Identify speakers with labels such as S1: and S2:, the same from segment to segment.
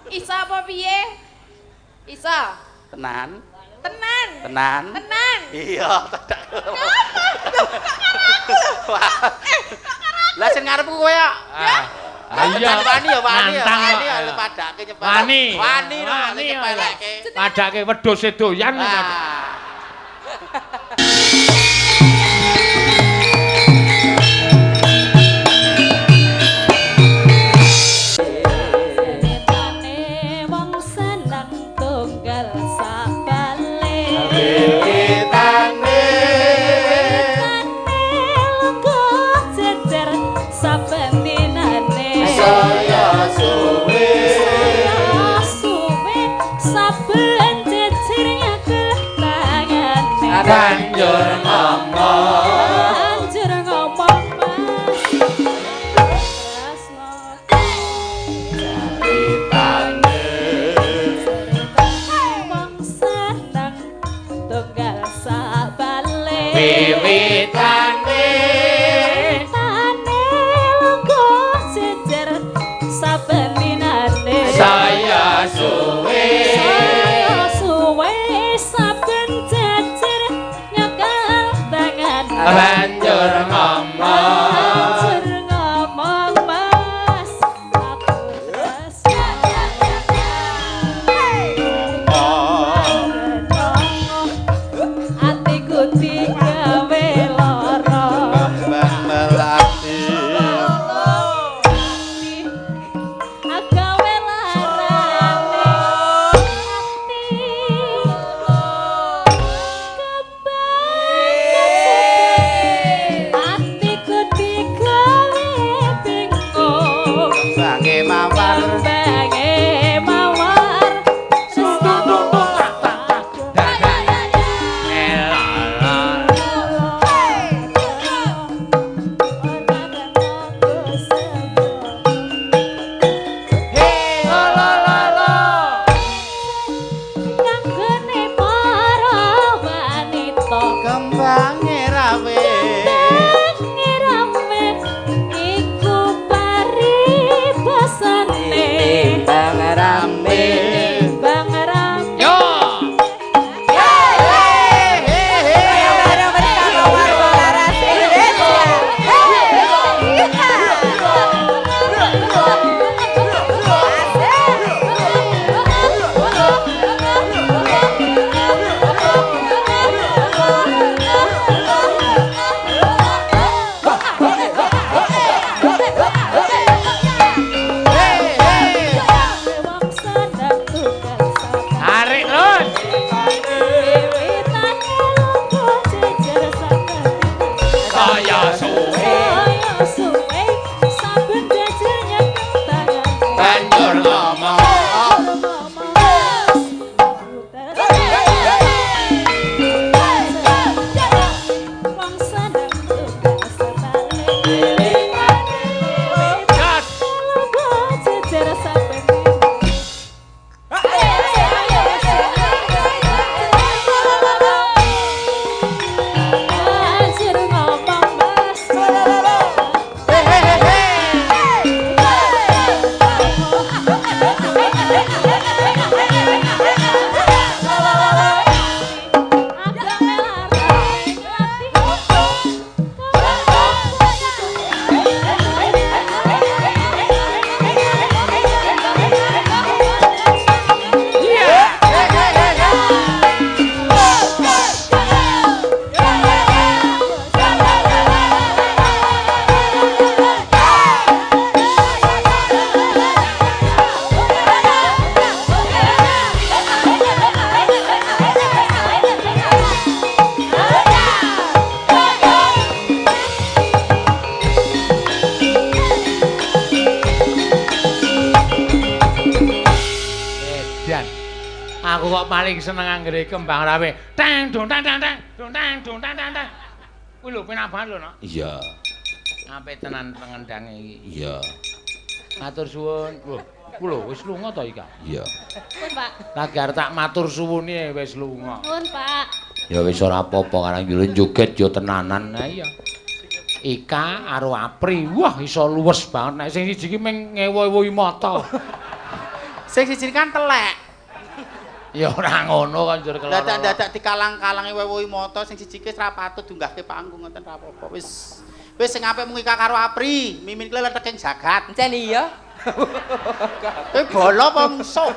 S1: Iso apa piye? Iso.
S2: Tenan.
S1: Tenan.
S2: Tenan.
S1: Tenan.
S2: Iya, tak. Lah sing ngarepku kowe kok.
S3: Ah iya,
S2: wani ya wani ya.
S3: Nantang
S2: Wani
S3: kok.
S2: ya padake nyepelek.
S3: Wani.
S2: Wani no
S3: Wani,
S2: nyepeleke.
S3: Padake wedhus doyan.
S2: Ah.
S4: Ceritane wong seneng tunggal sabale.
S2: Wiwitane
S4: Wiwitane lungguh jejer saben dinane.
S2: saya suwe.
S4: Saya suwe saben jejer nyekel tangane.
S2: Banjur ngomong.
S4: Banjur ngomong Mas tresno.
S2: Ceritane
S4: Wong seneng tunggal sabale.
S2: wiwitane
S4: Tane lungguh jejer saben dinane.
S2: saya suwe.
S4: Saya suwe saben jejer nyekel tangane.
S2: Banjur ngomong.
S4: Banjur ngomong Mas aku tresno. Atiku digawe lara.
S2: Kembang melati.
S4: Agawe larane ati. Kembang atiku digawe bingung.
S2: Kembange mawar.
S4: Kembange mawar. Kanggone para wanita
S2: Kembange rawe.
S4: ngerame iku paribasane.
S2: Timbang rame.
S4: Bang rame.
S3: Yo.
S1: Bareng bersama warga Laras Indonesia.
S4: Wong seneng tunggal sapa.
S3: Tarik terus.
S4: Wiwitane lungguh jejer saben dinane.
S3: Saya suwe.
S4: Saya suwe saben jejer nyekel tangane.
S2: Banjur ngomong.
S3: Gas. Edan. Aku kok paling seneng anggere kembang rawe. Tang dong tang tang tang dong tang dong tang tang tang. Kuwi lho penak banget lho, Nok.
S2: Iya,
S3: Apik tenan pengendange iki.
S2: iya,
S3: Matur suwun. Lho, ku lho wis lunga to iki, Kak?
S2: iya.
S4: Pun, Pak.
S3: Lagi arep tak matur suwune wis lunga.
S4: Pun, Pak.
S3: Ya wis ora apa-apa karang yo joget yo tenanan. Nah iya. Ika karo Apri, wah iso luwes banget. Nek sing siji ki mung ngewo-ewohi mata.
S2: Sing siji kan telek.
S3: Ya ora ngono kok njur keloro.
S2: Dadak-dadak dikalang-kalangi wewohi mata sing siji ki ora patut diunggahke panggung ngoten ra apa-apa. Wis wis sing apik mung Ika karo Apri, Mimin ki leteking jagat.
S5: Encen iya.
S2: Kowe bolo apa mungsuh?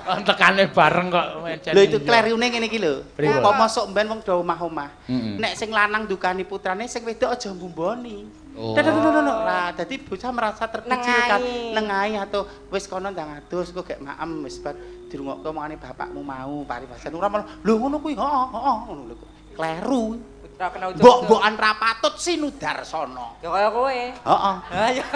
S3: Tekane bareng kok.
S2: Lho itu kleriune ngene iki lho.
S3: Pripun?
S2: Umpama sok mben wong do omah-omah. Nek sing lanang ndukani putrane, sing wedok aja mbumboni.
S3: Oh.
S2: Lah dadi bocah merasa terkucilkan, nengahi atau wis kono ndang adus kok gek maem wis bar dirungokke omongane bapakmu mau paribasan ora malah lho ngono kuwi heeh heeh ngono lho. Kleru.
S5: Putra kena ucul.
S2: Mbok-mbokan ra patut sinudarsana.
S5: Ya kaya kowe.
S2: Heeh.
S5: Ha ya.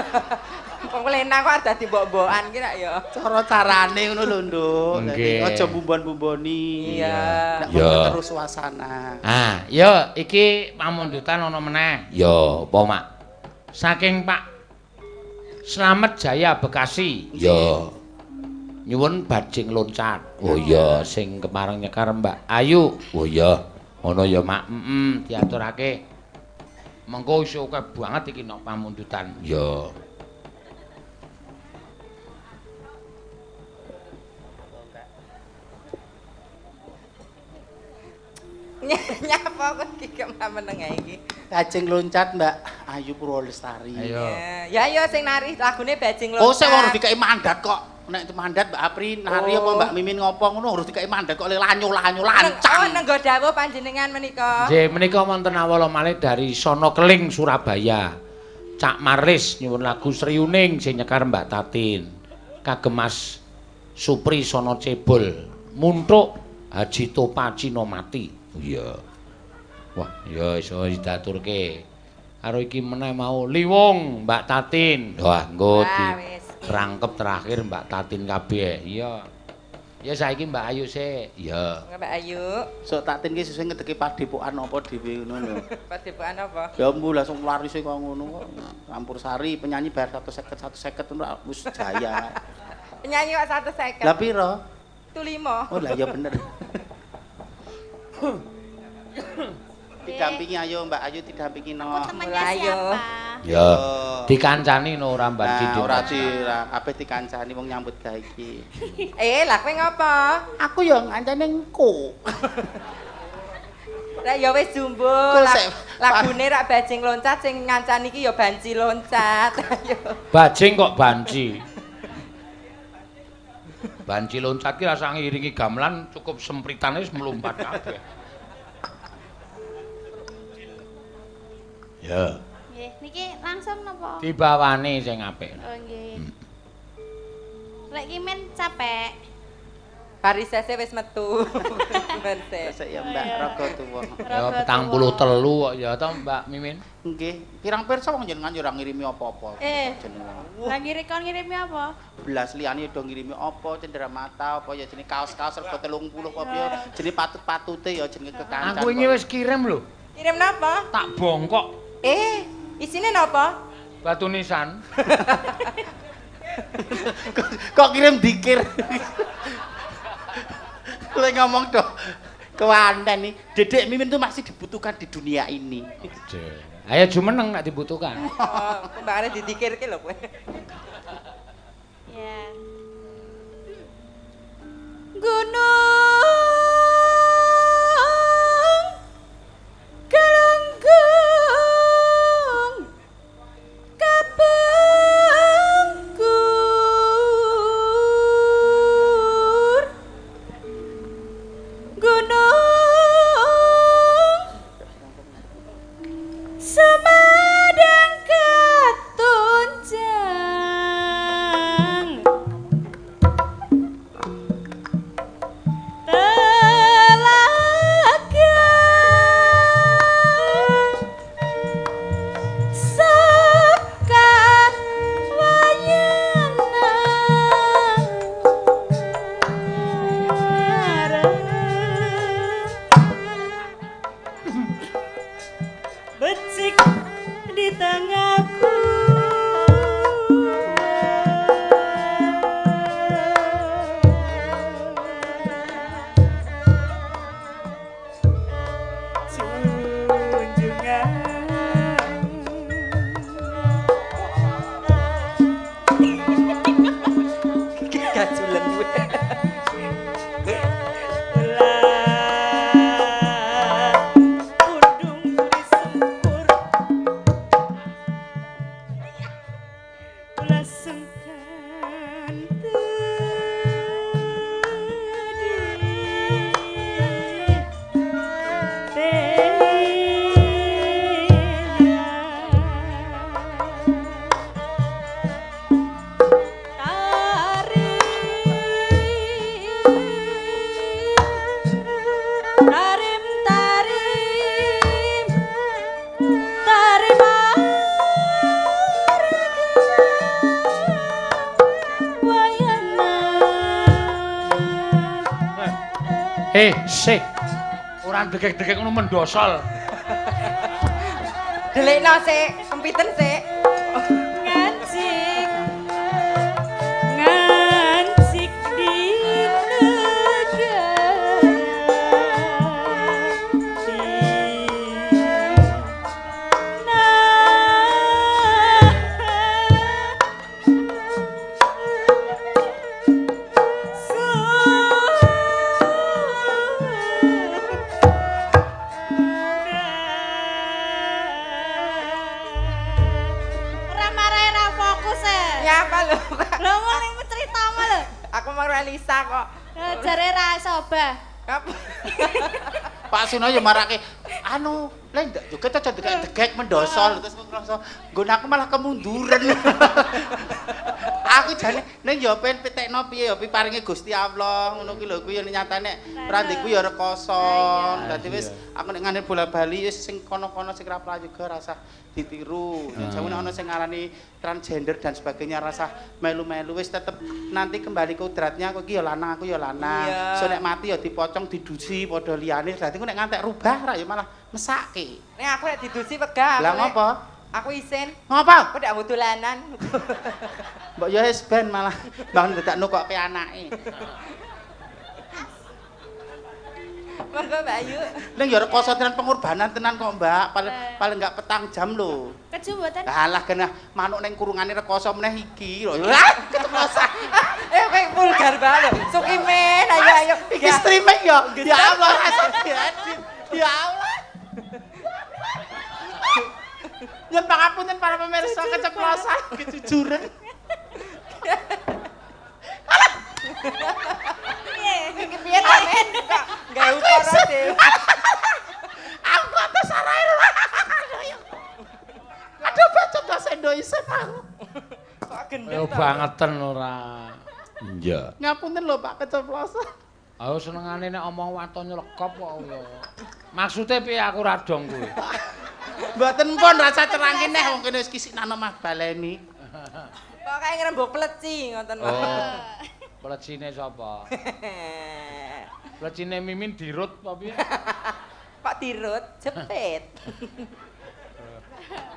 S5: Wong lenang kok dadi mbok-mbokan ki rak ya.
S2: Cara-carane ngono lho, Nduk. Dadi aja bumbon-bumboni.
S5: Iya.
S2: Nek terus suasana.
S3: Ah, ya iki pamundutan ana meneh. Ya, apa, Mak? Saking Pak Slamet Jaya Bekasi. Ya. Nyuwun bajing loncat. Oh iya, sing kepareng nyekar Mbak Ayu. Oh iya. Ngono ya, Mak. Heeh, diaturake. Mengko iso akeh banget iki nok pamundutan. Ya.
S5: Nyapa kok iki kok meneng ae iki.
S2: Bajing loncat Mbak Ayu Purwolestari.
S3: Ayo.
S5: Ya ayo sing nari lagune bajing loncat.
S2: Oh, sing ora dikeki mandat kok. Nek mandat Mbak Apri nari apa Mbak Mimin ngopo ngono harus dikeki mandat kok lanyo-lanyo lancang.
S5: Oh, nenggo dawuh panjenengan menika.
S3: Nggih, menika wonten awala malih dari Sono Keling Surabaya. Cak Marlis nyuwun lagu Sriuning sing nyekar Mbak Tatin. Kagem Mas Supri Sono Cebol. Muntuk Haji Topa Cinomati. Iya. Wah, ya iso diaturke. Karo iki meneh mau Liwung Mbak Tatin. Wah, engko di rangkep terakhir Mbak Tatin kabeh. Iya. Ya saiki Mbak Ayu sik. Iya.
S5: Mbak Ayu.
S2: Sok Tatin ki sesuk ngedeki padepokan apa dhewe ngono lho.
S5: Padepokan apa?
S2: Ya mbuh langsung larise kok ngono kok. Campur sari penyanyi bayar 150 150 ngono wis jaya.
S5: Penyanyi kok 150.
S2: Lah piro?
S5: 75.
S2: Oh lah ya bener. Didampingi ayo Mbak Ayu didampingi no.
S1: Aku temennya siapa?
S3: Ya. Dikancani no ora Mbak Didi.
S2: Ora ora kabeh dikancani wong nyambut gawe iki.
S5: Eh, lah kowe ngopo?
S2: Aku ya ngancani engko.
S5: Lah ya wis jumbo. Lagune rak bajing loncat sing ngancani iki ya banci loncat. Ayo.
S3: Bajing kok banci. Banci loncat ki rasa ngiringi gamelan cukup sempritane wis mlumpat kabeh. Ya.
S1: Nggih, niki langsung napa?
S3: Dibawani sing apik.
S1: Oh nggih. Lek ki men capek.
S5: Parisese wis metu. Ben
S2: sik ya Mbak raga tuwa.
S3: Ya 43 kok ya to Mbak Mimin.
S2: Nggih, pirang pirsa wong jenengan ya ora ngirimi apa-apa. Jenengan.
S1: Lah ngirim kon ngirimi apa?
S2: Belas liyane do ngirimi apa cenderamata apa ya jenenge kaos-kaos rega 30 apa ya jenenge patut-patute ya jenenge kekancan.
S3: Aku wingi wis kirim lho.
S5: Kirim napa?
S3: Tak bongkok.
S5: Eh, isine napa?
S3: Batu nisan.
S2: Kok kirim dikir? Lek ngomong doh kewanten nih, Dedek Mimin tuh masih dibutuhkan di dunia ini.
S3: Ayo jumeneng nek dibutuhkan.
S5: Oh, mbakane didikirke lho kowe.
S1: Ya. Gunung Galunggung kabengkur Gunung Semadang katunjang
S5: Julen kuwi.
S4: Pundung turi sempur kula sungkan Tarim tarim tarim wayana.
S3: Sik. Ora degek-degek ngono mendosol.
S5: Delikno sik, kempiten sik.
S4: Ngancik ngancik di negara
S1: Ora marai ra fokus e.
S5: Nyapa lho, Pak?
S1: Lho mau ning ceritamu lho.
S5: Aku mau Elisa kok.
S1: Lah, Jare ra iso obah.
S5: Apa?
S2: Pak Suno ya marake anu, le ndak joget aja degek-degek mendosol terus ngrasa nggon aku malah kemunduran. Aku jane ning ya pengen pitekno piye ya piparinge Gusti Allah ngono kuwi lho kuwi ya nyatane ora ndek kuwi ya rekoso. Dadi wis aku nek ngene bola-bali wis sing kono-kono sing ra prayoga rasah ditiru. Yen jamu nek ana sing ngarani transgender dan sebagainya rasah melu-melu wis tetep nanti kembali kodratnya aku iki ya lanang aku ya lanang.
S5: Iya.
S2: So nek mati ya dipocong didusi padha liyane. Dadi ku nek ngantek rubah ra ya malah mesake.
S5: Nek aku lek didusi wegah.
S2: Lah
S5: aku, Lek.
S2: ngopo?
S5: Aku isin.
S2: Ngopo?
S5: Aku ndak mau dolanan.
S2: Mbok ya wis ben malah bangun dadak nukokke anake.
S5: Monggo Mbak Ayu.
S2: Ning ya rekoso tenan pengorbanan tenan kok, Mbak. Paling paling enggak petang jam lho.
S1: Keju mboten?
S2: Alah genah manuk ning kurungane rekoso meneh iki lho. Lah, keceplosan.
S5: Eh kowe vulgar banget lho. Sukimen, ayo ayo.
S2: Iki streaming ya. Ya Allah rasa diedit. Ya Allah. Yen pangapunten para pemirsa keceplosan, kejujuran.
S5: Iki piye ta men? Kok gawe ukara dhewe.
S2: Aku atas arahe. Aduh bacot bahasa Indonesia aku.
S5: Kok gendeng
S3: Yo
S5: to?
S3: bangeten ora.
S6: Iya.
S2: Ngapunten lho Pak keceplosan.
S3: Ayo senengane nek omong waton nyelekop kok ya. Maksude piye aku ra dong kuwi?
S2: Mboten pun rasa cerangke neh wong kene wis kisinan omah baleni.
S5: Kok kae ngrembug pleci ngoten
S3: Oh. Plecine sapa? Plecine Mimin dirut apa piye?
S5: Kok dirut jepit.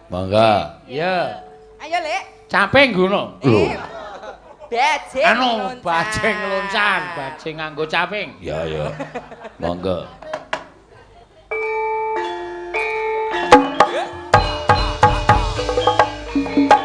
S6: Mangga.
S3: Iya.
S5: Ayo, Lek.
S3: Caping ngono.
S6: Lho.
S5: Eh, Bajing
S3: Anu
S5: loncat.
S3: bajing loncat, bajing nganggo caping.
S6: Ya ya. Mangga.
S5: Thank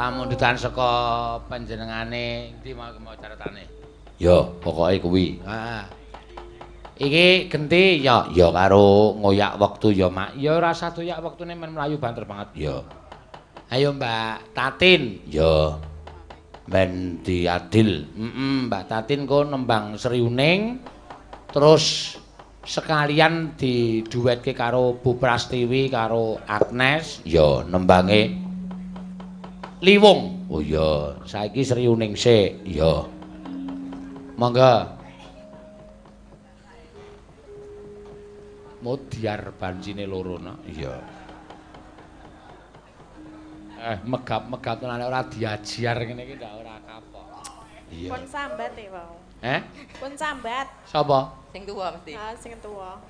S3: Pamundutan saka panjenengane endi mau catetane?
S6: Ya, pokoke kuwi.
S3: Heeh. Iki genti ya,
S6: ya karo ngoyak wektu ya, Mak.
S3: Ya ora usah doyak wektune men mlayu banter banget.
S6: Ya.
S3: Ayo Mbak Tatin.
S6: Ya. Men diadil.
S3: Heeh, Mbak Tatin kok nembang Sriuning terus sekalian diduetke karo Bu Prastiwi karo Agnes.
S6: Ya, nembange
S3: Liwung.
S6: Oh iya,
S3: saiki Sriuning sik.
S6: Ya.
S3: Monggo. Modiar bancine loro no.
S6: Iya.
S3: Megap-megap tenan ora diajar ngene iki ndak ora kapok.
S6: Iya.
S1: Pun sambat e wau.
S3: Eh?
S1: Pun sambat.
S3: Sapa?
S5: Sing tuwa mesti.
S1: Ah, sing tuwa.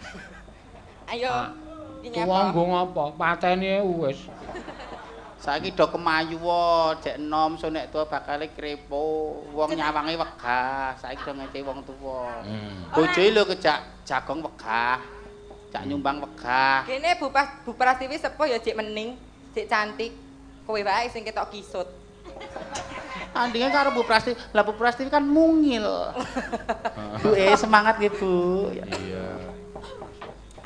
S5: Ayo.
S3: Tuwa nggo ngopo? Pateni wis.
S2: Saiki do kemayu wae, jek enom so nek tuwa bakale krepo. Wong nyawange wegah, saiki do ngece wong tuwa. Bojoe lho kejak jagong wegah. Cak nyumbang wegah.
S5: Kene Bu Prastiwi sepuh ya jek mening, jek cantik. Kowe wae sing ketok kisut.
S2: Andinge karo Bu Prastiwi. Lah Bu Prastiwi kan mungil. Bu semangat nggih Bu.
S3: Iya.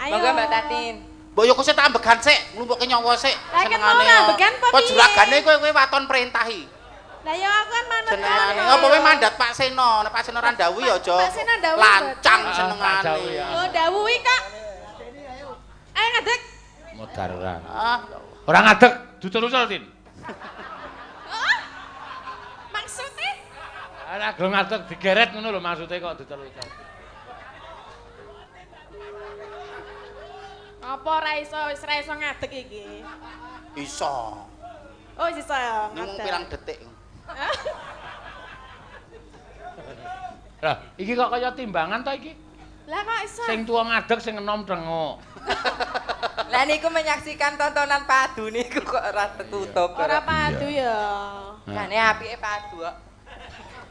S1: Ayo.
S5: Monggo Mbak Tatin.
S2: Mbok yo kok sik tak ambegan sik, nglumpukke nyawa sik.
S1: Senengane.
S2: Kok juragane kowe kowe waton perintahi.
S1: Lah ya aku kan manut.
S2: Senengane. Apa kowe mandat Pak Seno? Nek Pak Seno ora ndhawuhi ya aja.
S1: Pak Seno ndhawuhi.
S2: Lancang senengane.
S1: Oh, ndhawuhi kok. Ayo ngadeg.
S3: Modar ora.
S2: Ah,
S3: ora ngadeg, dutul-utul, Tin.
S1: Maksudnya?
S3: Ora gelem ngadeg digeret ngono lho maksude kok dutul-utul.
S1: Apa ora iso wis ora iso ngadeg iki?
S2: Iso.
S1: Oh, iso ya
S2: Ning
S1: ngadeg.
S2: pirang detik.
S3: Lah, iki kok kaya timbangan ta iki?
S1: Lah kok iso?
S3: Sing tuwa ngadeg, sing enom trenguk.
S5: Lah niku menyaksikan tontonan padu niku kok ora tertutup.
S1: Ora padu ya.
S5: Jane apike padu kok.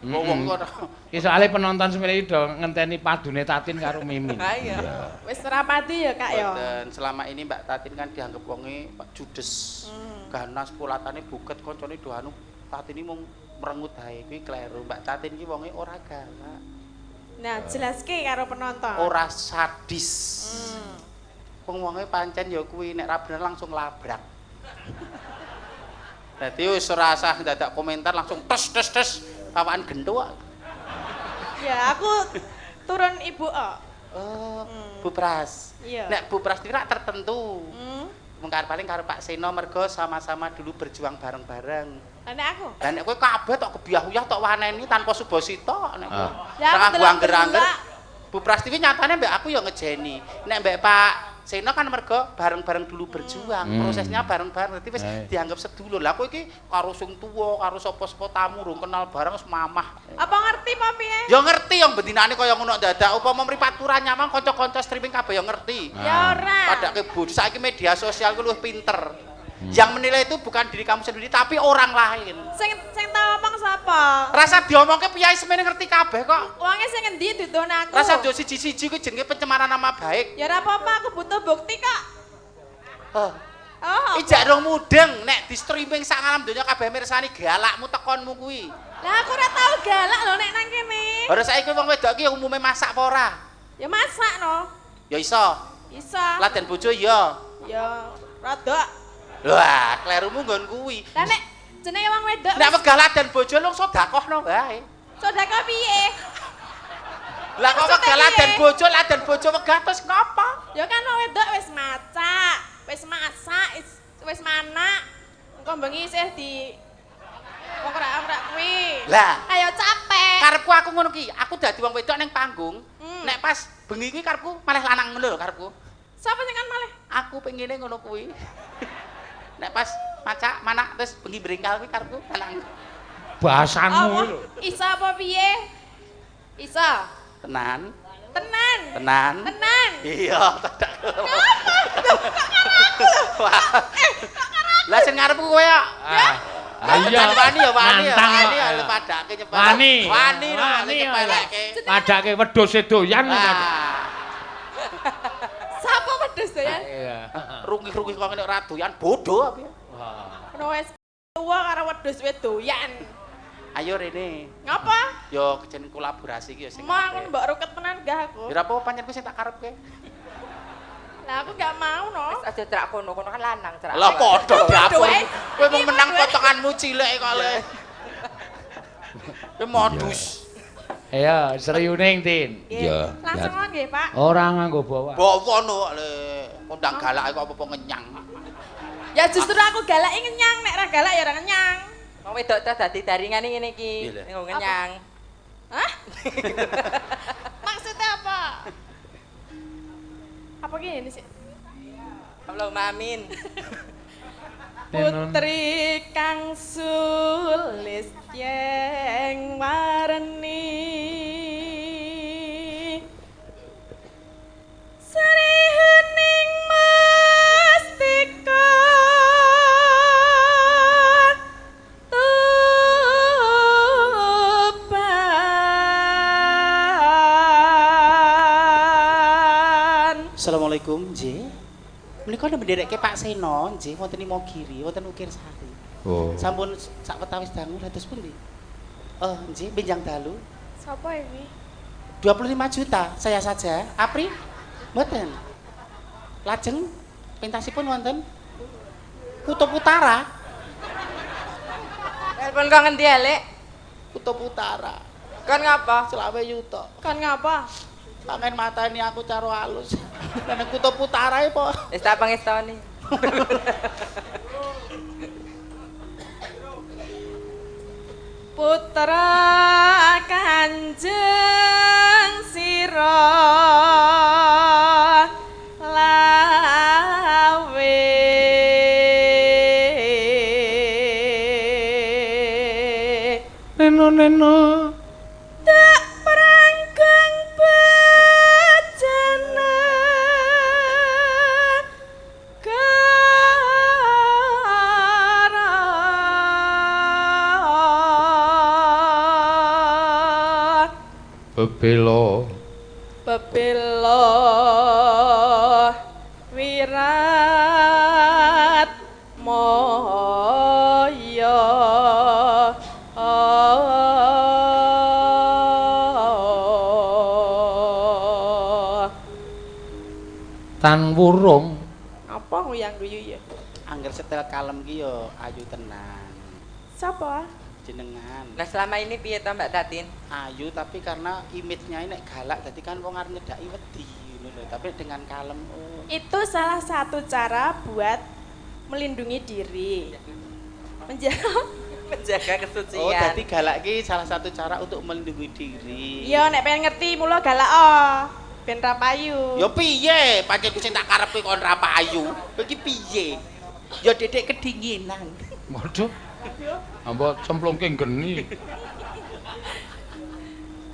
S2: Wong kok ora.
S3: Iki soalé penonton semene iki do ngenteni padune Tatin karo Mimin.
S5: Ha iya.
S1: Wis ora padu ya, Kak ya.
S2: Mboten, selama ini Mbak Tatin kan dianggap wonge Pak judes. Ganas polatane buket koncone do anu Tatin iki mung merengut ae kuwi kleru. Mbak Tatin iki wonge ora galak,
S1: Nah, jelaske karo penonton.
S2: ora sadis. Wong wonge pancen ya kuwi nek ra bener langsung labrak. Dadi wis ora usah dadak komentar langsung tes tes tes pawaan gento kok.
S1: Ya, aku turun ibu kok.
S2: Oh, Bu Pras.
S1: Iya.
S2: Nek Bu Pras iki rak tertentu.
S1: Hmm.
S2: Mungkin paling karo Pak Seno mergo sama-sama dulu berjuang bareng-bareng.
S1: Lah nek aku.
S2: Lah nek kowe kabeh tok kebiah-uyah tok waneni tanpa subasita nek kowe.
S3: Ah.
S1: Lah aku
S2: Ora
S1: delok
S2: angger-angger.
S1: delok.
S2: Bu Prastiwi nyatane mbek aku ya ngejeni. Nek mbek Pak Seno kan mergo bareng-bareng dulu berjuang, prosesnya bareng-bareng dadi wis dianggap sedulur. Lah kowe iki karo sing tuwa, karo sapa-sapa tamu rung kenal bareng wis mamah.
S1: Apa ngerti apa piye?
S2: Ya ngerti yang bendinane kaya ngono dadak upama mripat kurang nyamang kanca-kanca streaming kabeh ya ngerti.
S1: Ya ora.
S2: Padake bodoh saiki media sosial ku luwih pinter. Yang menilai itu bukan diri kamu sendiri tapi orang lain.
S1: Sing sing tau omong sapa?
S2: Rasa diomongke piyai semene ngerti kabeh kok.
S1: Wonge sing ngendi duduhne aku?
S2: Rasa do siji-siji kuwi jenenge pencemaran nama baik.
S1: Ya ora apa-apa, aku butuh bukti kok.
S2: Oh.
S1: Oh.
S2: Ijak rong mudeng nek di streaming sak alam donya kabeh mirsani galakmu tekonmu kuwi.
S1: Lah aku ora tau galak lho nek nang kene.
S2: Ora saiki wong wedok iki umume masak apa ora?
S1: Ya masak no.
S2: Ya iso.
S1: Iso.
S2: Laden bojo ya.
S1: Ya rada.
S2: Wah, klerumu nggon kuwi.
S1: Lah nek jenenge wong wedok
S2: Nek wegah laden bojo lu sedekahno wae.
S1: sedekah piye?
S2: Lah kok
S1: Maksudnya
S2: wegah laden
S1: piye?
S2: bojo, laden bojo wegah terus ngopo?
S1: Ya kan wong wedok wis macak, wis masak, wis manak. Engko bengi isih di wong ora kuwi.
S2: Lah.
S1: Ayo capek.
S2: Karepku aku ngono ki, aku dadi wong wedok ning panggung. Nek pas bengi kuwi karepku malah lanang ngono lho karepku.
S1: Sapa sing kan malih?
S2: Aku pengine ngono kuwi. Nek pas macak manak terus bengi bringkal kuwi karepku lanang.
S3: Bahasanmu
S1: Apa?
S3: lho.
S1: Iso apa piye? Iso.
S2: Tenan,
S1: Tenan.
S2: tenan.
S1: Tenan.
S2: Iya, tak. Wah. Lah sing ngarepku kowe kok.
S3: Ah. Ah, iya.
S2: Tenan wani ya wani ya
S3: Nantang
S2: wani
S3: kok.
S2: ya lu padake nyepelek.
S3: Wani.
S2: Wani lho
S3: Wani,
S2: nyepeleke.
S3: Padake wedhus doyan.
S2: Ah.
S1: Sapa wedhus doyan?
S3: Iya.
S2: Rungih-rungih kok ngene ora doyan bodoh apa ya.
S1: Ono wis tuwa karo wedhus wis doyan.
S2: Ayo rene.
S1: Ngapa?
S2: Yo kejen kolaborasi iki yo sing.
S1: Mau aku
S2: apik.
S1: mbok ruket tenan gak aku.
S2: Ya ora apa-apa pancen kuwi sing tak karepke.
S1: Lah aku gak mau no.
S5: Wis aja cerak kono, kono kan lanang cerak.
S2: Lah padha dapur.
S1: wae.
S2: Kowe mung
S1: Iki
S2: menang
S1: padha wae.
S2: potonganmu cilik kok le. Kowe modus.
S3: Ayo, Sriuning, Tin.
S6: Iya.
S1: Langsung on nggih, Pak.
S3: Ora nganggo bawa.
S2: Bawa no kok le. Kondang galak kok apa-apa ngenyang.
S1: Ya justru aku galak ngenyang, nek ra galak ya ora ngenyang.
S5: Wong wedok ta dadi daringane ngene iki,
S2: Iya, lho.
S5: nggo ngenyang.
S1: Hah? Maksudnya apa? Apa gini sih?
S5: Allahumma amin.
S1: Putri kang sulis yeng warni Sri hening mastika Tuban.
S2: Assalamualaikum, nggih. Menika nembe nderekke Pak Seno, nggih, wonten Imogiri, wonten Ukir Sari.
S6: Oh.
S2: Sampun sawetawis dangu dados pundi? Oh, nggih, benjang dalu.
S1: Sapa iki?
S2: 25 juta saya saja. Apri? Mboten. Lajeng pentasipun wonten Kutub Utara.
S5: Telepon kok ngendi Lek?
S2: Kutub Utara.
S5: Kon ngapa?
S2: Selawe yuta.
S1: Kon ngapa?
S2: Pangen mateni aku caro halus. Nang Kutub Utara e po.
S5: Wis tak pangestoni.
S1: Putra Kanjeng Sira lan
S3: neno neno.
S1: Tak perangkang bejana gara.
S3: Bebelo
S1: bebelo wirat moyo.
S3: Tan wurung.
S1: Apa nguyang guyu ya?
S2: Angger setel kalem ki ya ayu tenan.
S1: Sapa?
S2: Jenengan.
S5: Lah selama ini piye to Mbak Tatin?
S2: Ayu tapi karena image-nya nek galak dadi kan wong arep nyedaki wedi ngono lho. Tapi dengan kalem oh.
S1: Itu salah satu cara buat melindungi diri.
S5: Menjaga kesucian.
S2: Oh, dadi galak ki salah satu cara untuk melindungi diri.
S1: Iya, nek pengen ngerti mula galak oh. Ben ra payu.
S2: Ya piye? Pancen sing tak karepe kon ra payu. Kowe iki piye? Ya dedek kedinginan.
S3: Waduh. Apa cemplungke geni.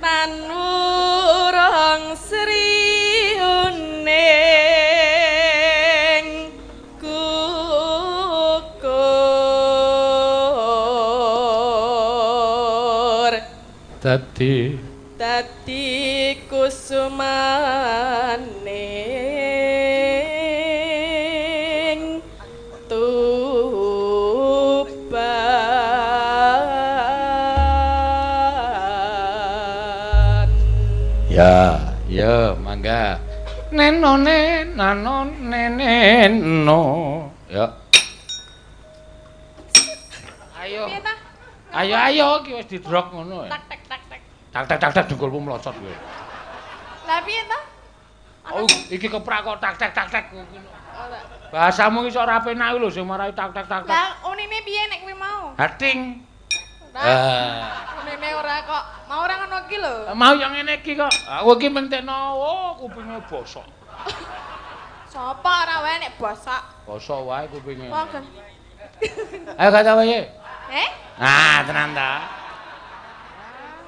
S1: Tan wurung sri uning kukur
S3: dadi
S1: dadi kusumaning tuban.
S3: Ya, ya mangga. Neno neno neno. Ya. Ayo. Ayo ayo iki wis didrok ngono.
S1: Tak tak tak tak.
S3: Tak tak tak tak dengkulmu mlocot kowe.
S1: Lah piye ta?
S3: Oh, iki keprak kok tak tak tak tak. Bahasamu iki sok ora penak lho sing marai tak tak tak tak.
S1: Lah unine piye nek kuwi mau?
S3: Hating.
S1: Ora. Unine ora kok. Mau ora ngono iki lho.
S3: Mau yang ngene iki kok. Aku iki mentekno oh kupinge bosok.
S1: Sapa ora wae nek bosok?
S3: Bosok wae kupinge.
S1: Wong.
S3: Ayo kata wae.
S1: Eh?
S3: Ah, tenan ta.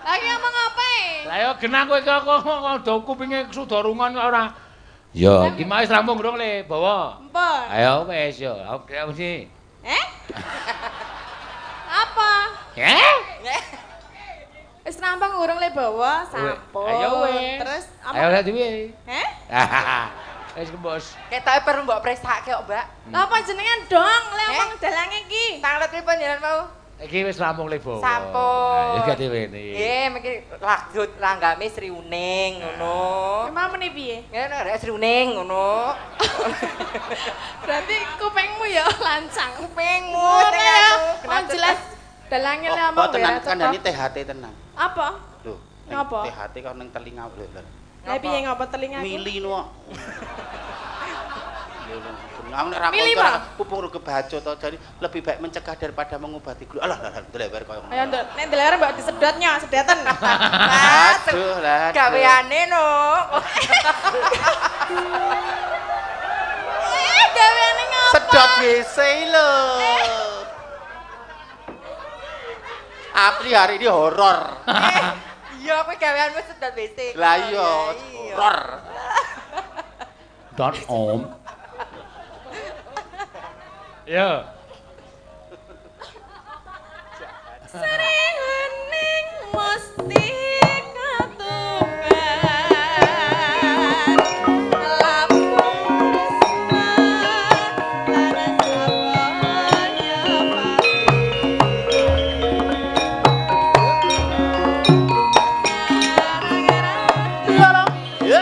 S1: Lagi ngomong apa e?
S3: Lah yo genah kowe kok kok kupinge suda rungon kok ora. Ya, iki mau wis rampung durung le, bawa.
S1: Empun.
S3: Ayo wis yo. Oke mesti.
S1: Eh? Apa?
S3: Eh?
S1: Wis rampung urung le bawa, sampun.
S3: Ayo wis.
S1: Terus
S3: ayo lek dhewe.
S1: Eh?
S3: Wis kebos.
S5: Ketoke perlu mbok presake kok, Mbak.
S1: Lah apa jenengan dong le omong dalange iki?
S5: Tanglet pripun jenengan mau?
S3: Iki wis rampung le bawa.
S5: Sampun.
S3: Ayo gak dhewe.
S5: Nggih, miki lagu langgame Sri Uning ngono.
S1: Emang meni piye?
S5: Ngene arek Sri Uning ngono.
S1: Berarti kupingmu ya lancang.
S5: Kupingmu
S1: Ngono ya.
S5: anu,
S1: Oh jelas dalange le omong
S2: Oh, tenan kandhani THT tenan.
S1: Apa?
S2: Lho,
S1: Ngapa?
S2: THT kok ning telinga lho.
S1: Lah piye ngapa telingaku?
S2: Mili no. Aku nek ra
S1: Mili,
S2: kanca
S1: Pak?
S2: pupung ro kebaco to. Jadi lebih baik mencegah daripada mengobati gula. Alah alah ndlewer koyo ngono.
S1: Ayo nduk, nek ndlewer mbok disedotnya, sedoten.
S2: Aduh lah.
S5: Gaweane no.
S1: Eh, gaweane ngapa?
S2: Sedot WC lho. Apri hari ini horor.
S5: Iya, kowe gaweanmu sedot WC.
S2: Lah iya, horor.
S3: Dot om. Ya.
S1: Sri hening mustika tuban. Lampung tresna lan sabaya pati.
S2: Ya.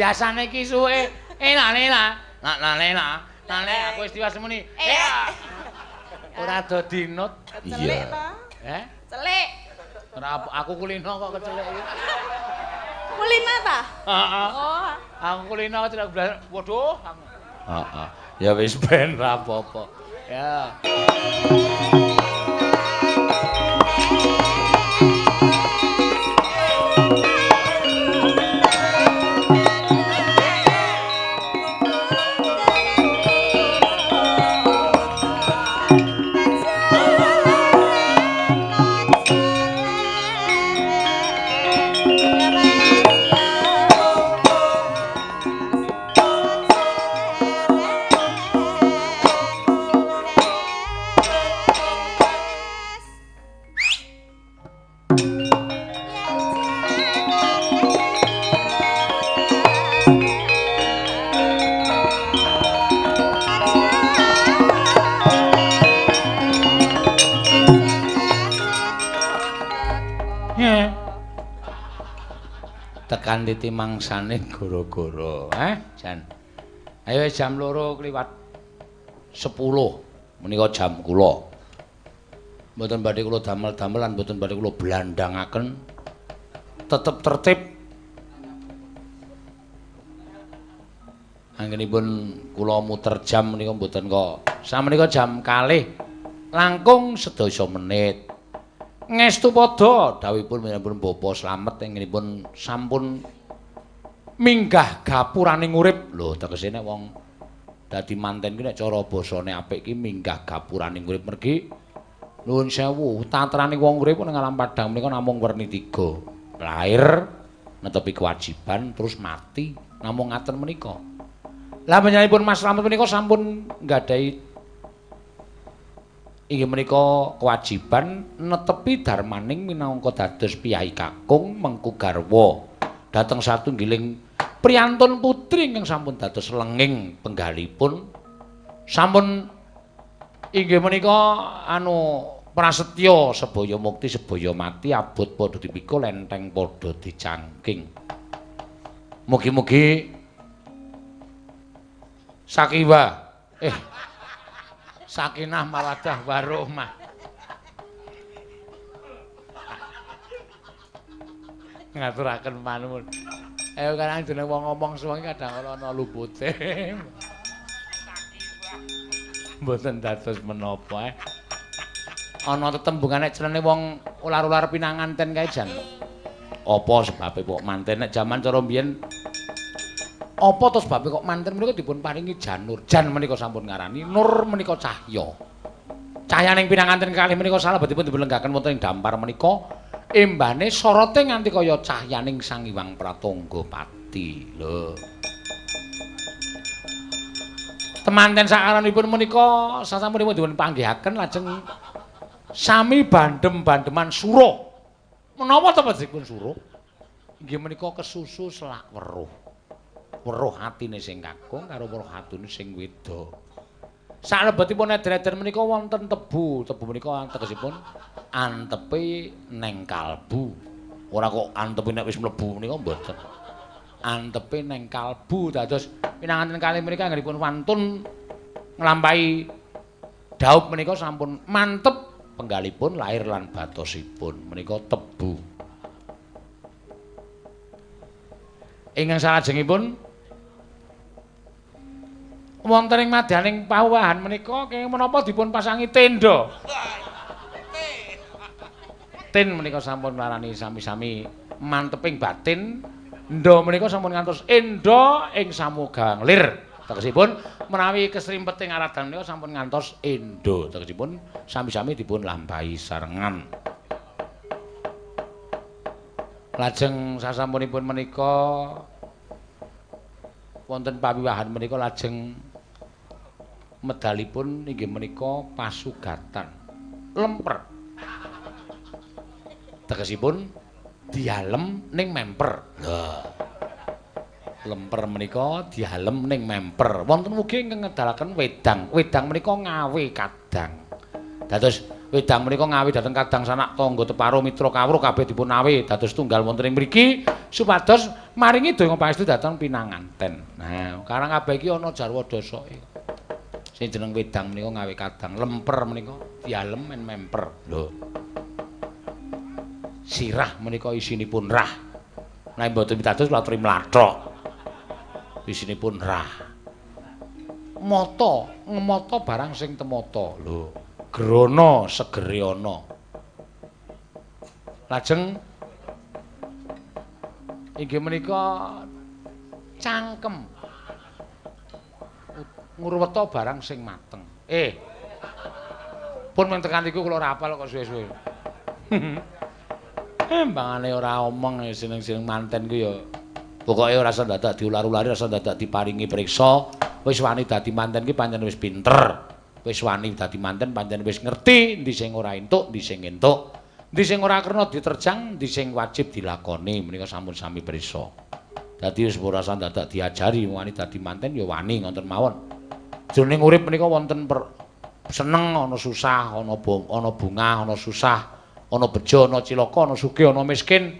S3: Biasane iki suwe ela lela. La la lela. Lale aku wis tiwas muni. Ora do dinut.
S1: Kecelik to.
S3: Eh?
S1: Celik.
S3: Ora aku kulino kok kecelik iki.
S1: Kulino ta?
S3: Heeh.
S1: Oh.
S3: Aku kulino kecelik blas. Waduh. Heeh. Ya wis ben ra apa-apa. Ya. Tekan titi mangsane gara-gara, Jan. Ayo jam 2 kliwat 10 menika jam kula. Mboten badhe kula damel-damel lan mboten badhe kula blandangaken. Tetep tertib. Anggenipun kula muter jam menika mboten kok. Samenika jam 2 langkung sedasa menit. Ngestu padha dawuhipun panjenenganipun Bapak Slamet inggenipun sampun minggah gapuraning urip. Lho tegese nek wong dadi manten ki nek cara basane apik ki minggah gapuraning urip mergi nuwun sewu tatrane wong urip nang alam padhang menika namung werni 3. Lahir netepi kewajiban terus mati namung ngaten menika. Lah panjenenganipun Mas Slamet menika sampun nggadahi inggih menika kewajiban netepi darmaning minangka dados piyai kakung mengku garwa dhateng satunggiling priyantun putri ingkang sampun dados lenging penggalipun sampun inggih menika anu prasetya sebaya mukti sebaya mati abot padha dipikul enteng padha dicangking. Mugi-mugi sakiwa sakinah mawaddah warohmah. Ngaturaken panuwun. Ayo kadang jeneng wong ngomong suwengi kadang ora ana lupute. Mboten dados menapa. Ana tetembungan nek jenenge wong ular-ular pinanganten kae jan. Apa sebabe kok manten nek jaman cara mbiyen apa to sebabe kok manten menika dipun paringi janur. Jan menika sampun ngarani nur menika cahya. Cahyaning pinanganten kalih menika salebetipun dipun lenggaken wonten ing dampar menika embane sorote nganti kaya cahyaning Sang Hyang Pratangga Pati. Lho. Temanten sakaranipun menika sasampunipun dipun panggihaken lajeng sami bandem-bandeman sura. Menapa to dipun sura? Inggih menika kesusu selak weruh. Weruh atine sing kakung karo weruh atine sing wedok. Salebetipun eder-eder menika wonten tebu. Tebu menika tegesipun antepe neng kalbu. Ora kok antepe nek wis mlebu menika mboten. Antepe neng kalbu. Dados pinanganten kalih menika anggenipun wantun nglampahi daup menika sampun mantep penggalipun lahir lan batosipun menika tebu. Ingkang salajengipun wonten ing madyaning pawahan menika kenging menapa dipun pasangi tenda. Ten menika sampun nglarani sami-sami manteping batin. Ndha menika sampun ngantos enda ing samugang lir. Tegesipun menawi kesrimpeting aradan menika sampun ngantos enda. Tegesipun sami-sami dipun lampahi sarengan. Lajeng sasampunipun menika wonten pawiwahan menika lajeng medalipun inggih menika pasugatan lemper. Tegesipun dialem ning memper. Lha. Lemper menika dialem ning memper. Wonten ugi ingkang ngedalaken wedang. Wedang menika ngawe kadang. Dados wedang menika ngawe dhateng kadang sanak tangga teparo mitra kawruh kabeh dipun awe dados tunggal wonten ing mriki supados Maringi donga pangestu dhateng pinanganten. Nah, karang kabeh iki ana jarwa dosoke. Sing jeneng wedang menika ngawe kadang, lemper menika dialem men memper. Lho. Sirah menika isinipun rah. Nek mboten pitados kula aturi mlathok. Isinipun rah. Mata, ngemata barang sing temata. Lho, grana segere ana. Lajeng inggih menika cangkem. Ngurweta barang sing mateng. Pun mung tekan iku kula ora hafal kok suwe-suwe. Mbangane ora omong seneng-seneng manten ku ya pokoke ora usah dadak diular-ulari, ora usah dadak diparingi priksa. Wis wani dadi manten ki pancen wis pinter. Wis wani dadi manten pancen wis ngerti endi sing ora entuk, endi sing entuk. Endi sing ora krana diterjang, endi sing wajib dilakoni. Menika sampun sami priksa. Dadi wis ora usah dadak diajari wani dadi manten ya wani ngoten mawon. Jroning urip menika wonten seneng, ana susah, ana bungah, ana susah, ana bejo, ana cilaka, ana sugih, ana miskin,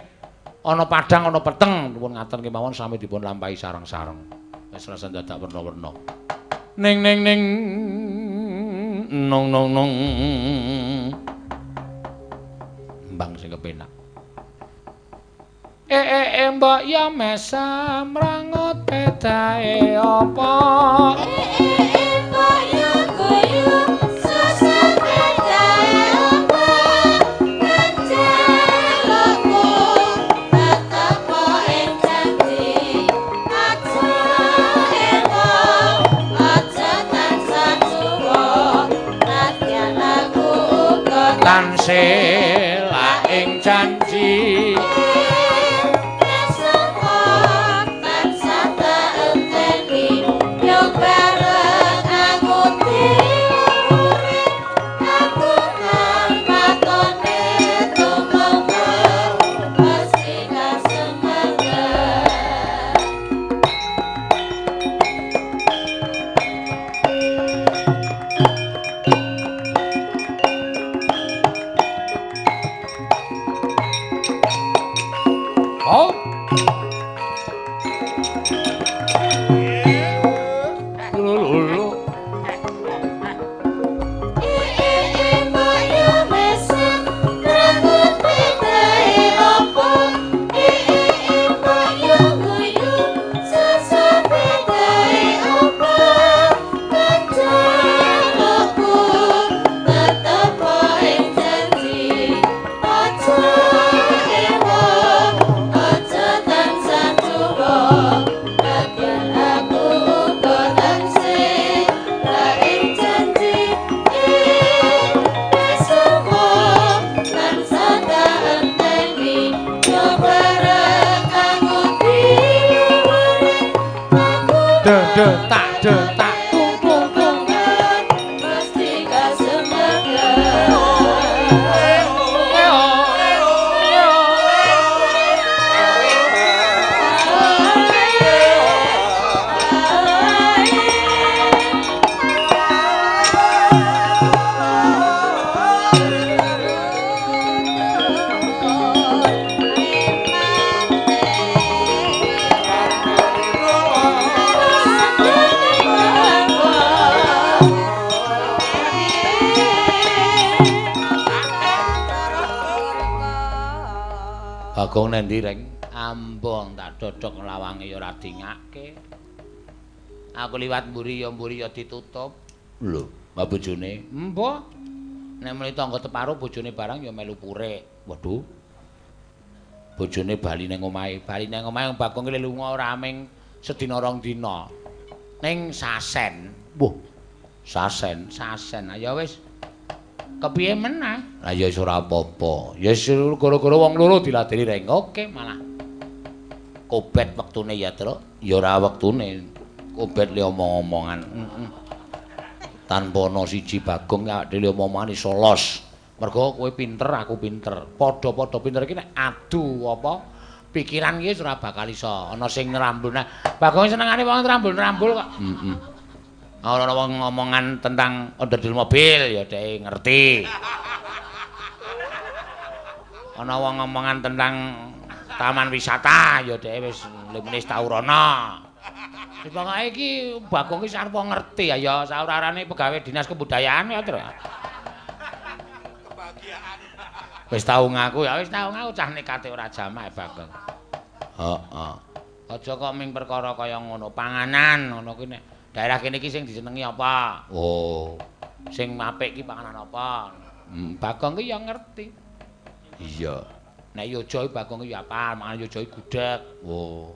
S3: ana padhang, ana peteng. Pun ngaten kemawon sami dipun lampahi sareng-sareng. Wis rasa dadak werna-werna. Ning ning ning nong nong nong. Mbang sing kepenak. Mbok ya mesem rangut pedae apa?
S4: Mbok ya guyu susah pedae apa? Kanjalukku tetep ing janji. Aja ewa, aja tansah tuwa. Nadyan aku uga
S3: tansah ing janji. Bagong nendi reng? Ambong tak dodok lawange ya ora dingake. Aku liwat mburi ya ditutup. Lho, mbak bojone? Mbah. Nek muni tangga teparo bojone barang ya melu purik. Waduh. Bojone bali nang omahe, bali nang omahe Bagong ki lunga ora ming sedina rong dina. Ning sasen. Wah. Sasen, sasen. Ya wis. Kepiye meneh? Lah ya wis ora apa-apa. Ya wis gara-gara wong loro diladeni reng. Oke malah. Kobet wektune ya, Truk. Ya ora wektune. Kobet le omong-omongan. Heeh. Tanpa ana siji Bagong awake dhewe omong-omongan iso los. Mergo kowe pinter, aku pinter. Padha-padha pinter iki nek adu apa pikiran iki ora bakal iso. Ana sing nrambul. Nah, Bagong senengane wong nrambul-nrambul kok. Heeh. Ora ana wong ngomongan tentang onderdil mobil ya dhek ngerti. Ana wong ngomongan tentang Taman wisata ya dhek wis limene tau rono. Wis pokoke iki Bagong iki arep ngerti ya saurarane pegawe dinas kebudayaan ya, Tru.
S2: Kebahagiaan.
S3: Wis tau ngaku ya, wis tau ngaku cah nekate ora jamak Bagong. Heeh. Aja kok ming perkara kaya ngono, panganan ngono kuwi nek daerah kene iki sing disenengi apa? Oh. Sing apik iki panganan apa? Bagong ki ya ngerti. Iya. Nek Yojo iki Bagong ki ya apal, mangan Yojo iki gudeg. Oh.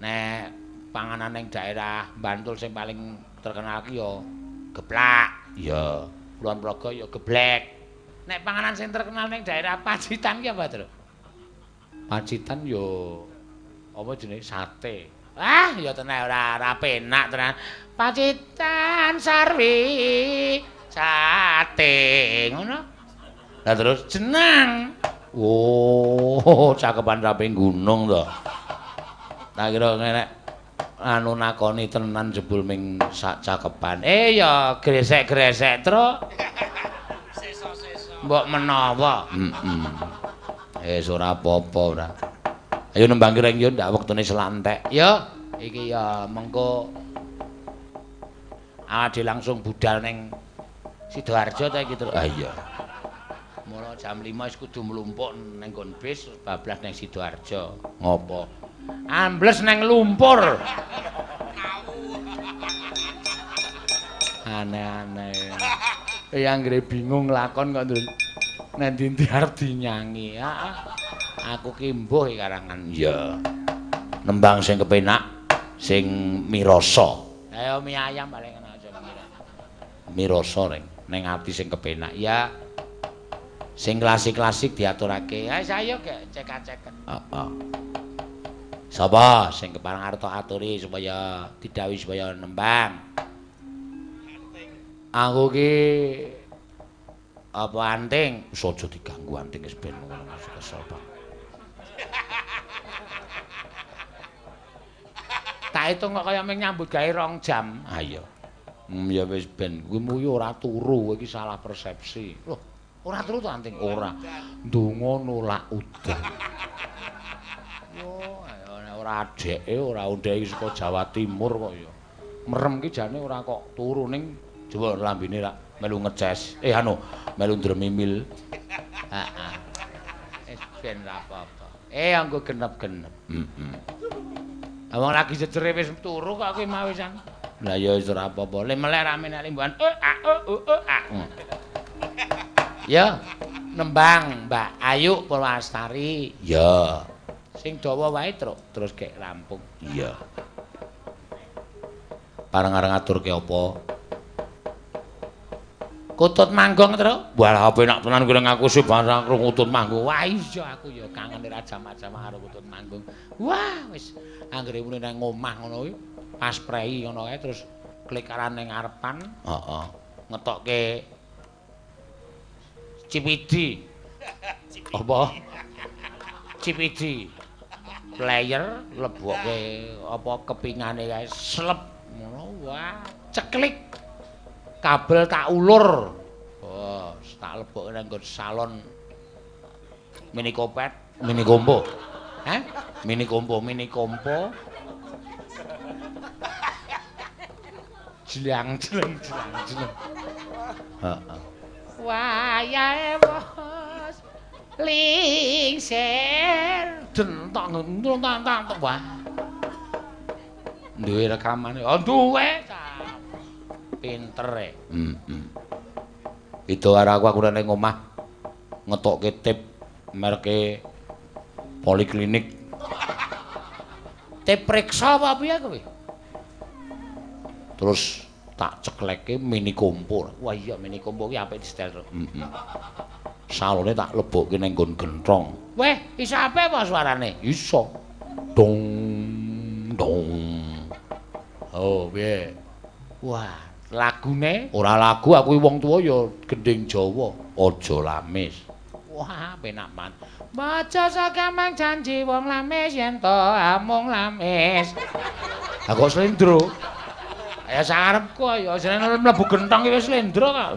S3: Nek panganan ning daerah Bantul sing paling terkenal ki ya geplak. Iya. Kulon Progo ya geblek. Nek panganan sing terkenal ning daerah Pacitan ki apa, Tru? Pacitan ya apa jenenge sate. Ah, ya tenan ora penak tenan. Pacitan sarwi sate ngono. Lah terus jenang. Oh, cakepan raping gunung to. Tak kira nek anu nakoni tenan jebul ming sak cakepan. Ya gresek-gresek, Truk.
S2: Sesa-sesa.
S3: Mbok menawa. Heeh. Wis ora apa-apa ora. Ayo nembang kireng yo ndak wektune selantek. Yo, iki ya mengko awake langsung budal ning Sidoarjo ta iki, Truk. Ah iya. Mula jam 5 wis kudu mlumpuk ning nggon bis bablas ning Sidoarjo. Ngopo? Ambles neng lumpur. Aneh-aneh. Ya anggere bingung lakon kok ndul. Nang ndi arep dinyangi. Heeh. Aku ki mbuh iki karangan. Iya. Nembang sing kepenak, sing mirasa. Ayo mie ayam paling enak aja mikir. Mirasa reng ning ati sing kepenak. Ya. Sing klasik-klasik diaturake. Ayo ayo gek cek-ceken. Heeh. Sapa sing kepareng arep aturi supaya didhawuhi supaya nembang? Aku ki apa anting? Wis aja diganggu anting wis ben ngono kesel banget. Tak hitung kok kaya mung nyambut gawe 2 jam. Ha iya. Ya wis ben kuwi muyu ora turu, kowe iki salah persepsi. Loh, ora turu to anting? Ora. Ndonga nolak udan. Yo, ora adeke, ora undeke saka Jawa Timur kok ya. Merem ki jane ora kok turu ning coba lambene rak melu ngeces. Anu, melu ndremimil. Heeh. Wis ben ra apa-apa. Anggo genep-genep. Heeh. Wong lagi jejere wis turu kok kowe mau wisan. Lah ya wis ora apa-apa. Le melek rame nek limbuhan. A o u a. Ya, nembang Mbak Ayu Purwastari. Ya. Sing dawa wae, Truk, terus gek rampung. Iya. Pareng-areng aturke apa? Kutut manggung, Truk. Wah, penak tenan kuwi aku sih barang krungu kutut manggung. Wah, iya aku ya kangen ra jamak-jamak karo kutut manggung. Wah, wis anggere muni nang omah ngono kuwi, pas prei ngono kae terus klikaran ning ngarepan. Heeh. Ngetokke CPD. Apa? CPD. Player lebokke apa kepingane kae slep ngono. Wah, ceklik. Kabel tak ulur. Oh, tak lebokke nang nggon salon mini kopet, mini kompo. Hah? Mini kompo, mini kompo. Jlang jleng jlang jleng. Heeh. Wayahe bos lingsir dentok ngentok entok wah. Duwe rekamane. Oh, duwe. Pinter e. Heeh. Itu karo aku nek omah ngetokke tip merke poliklinik. Tip priksa apa piye kowe? Terus tak cekleke mini kompor. Wah iya mini kompor ki apik disetel. Heeh. Salone tak lebokke ning nggon genthong. Weh, iso apik apa suarane? Iso. Dong dong. Oh, piye? Wah, lagune ora lagu aku wong tuwa ya gending Jawa. Aja lamis. Wah, penak man. Maca sakamang janji wong lamis yen to amung lamis. Lah kok slendro? Ya sakarepku ya jenenge mlebu genthong iki wis slendro kok.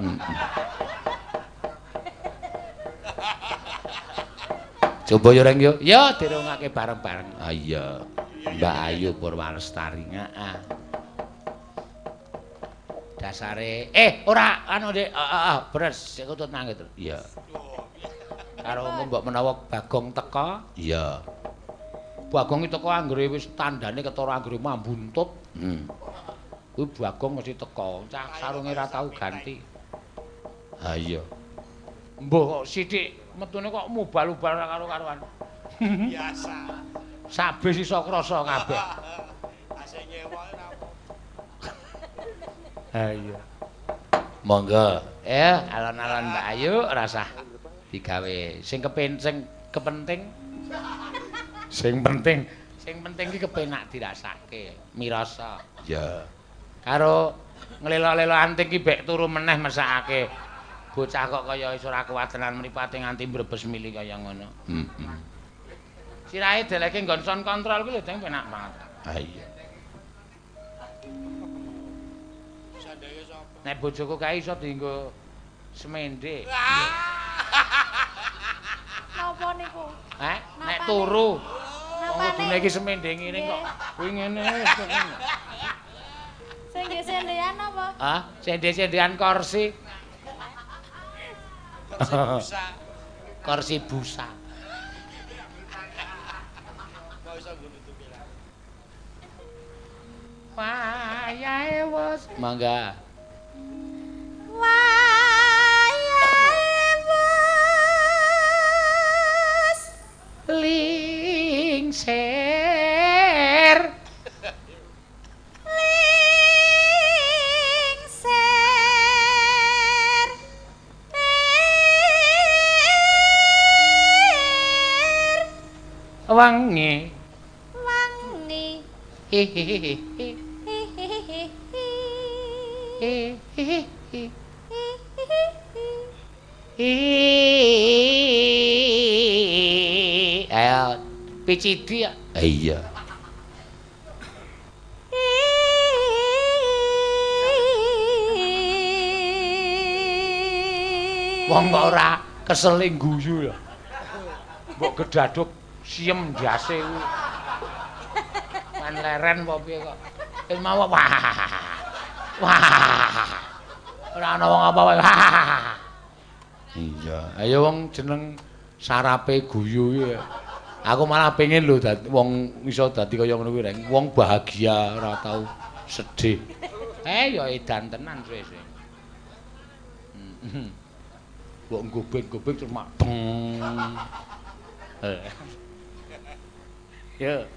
S3: Coba yo Reng yo. Ya dirungake bareng-bareng. Ah iya. Mbak Ayu Purwalestari. Heeh. Dasare ora anu Dik, heeh, beres sik kutut nang gitu. Iya. Karo mbok menawa Bagong teka. Iya. Bagong iki teka anggere wis tandane ketara anggere mambuntut. Kuwi Bagong mesti teka. Cah sarunge ora tau ganti. Ha iya. Mbah kok sithik metune kok mubal-ubal ora karo-karuan.
S7: Biasa.
S3: Sabis iso krasa kabeh.
S7: Asih nyewa ora apa.
S3: Ha iya. Monggo. Alon-alon Mbak Ayu rasah digawe. Sing kepenting sing penting iki kepenak dirasake, mirasa. Iya. Karo nglelo-lelo anting ki bek turu meneh mesakake. Bocah kok kaya iso ora kuat tenan mripate nganti mbrebes mili kaya ngono. Heeh. Sirahe deleke nggon sound control kuwi lho Deng penak banget. Ha iya. Nek bojoku kae iso dienggo semende.
S1: Napa niku?
S3: Heh, nek turu. Wong kudune iki semende ngene kok. Kuwi ngene.
S1: Sing nggih sendean napa?
S3: Hah? Sende-sendean kursi.
S7: Kursi busa.
S3: Kursi busa.
S7: Kok iso nggo nutupi lah.
S3: Wayahe wis. Mangga.
S1: Wayahe wis
S3: lingsir.
S1: Lingsir.
S3: Wangi.
S1: Wangi.
S3: Hehehe.
S1: Hehehe.
S3: Hehehe. Ayo, picidi ya. Iya. Wong kok ora kesele guyu ya. Mbok gedaduk siem ndase kuwi. Man leren apa piye kok. Wis mau wah. Wah. Ora ana wong apa wae. Iya, ayo wong jeneng sarape guyu kuwi. Aku malah pengen lho dadi wong iso dadi kaya ngono kuwi Reng. Wong bahagia ora tau sedih. Ya edan tenan suwe-suwe. Mbok gobeng-gobeng terus mak beng. Ya.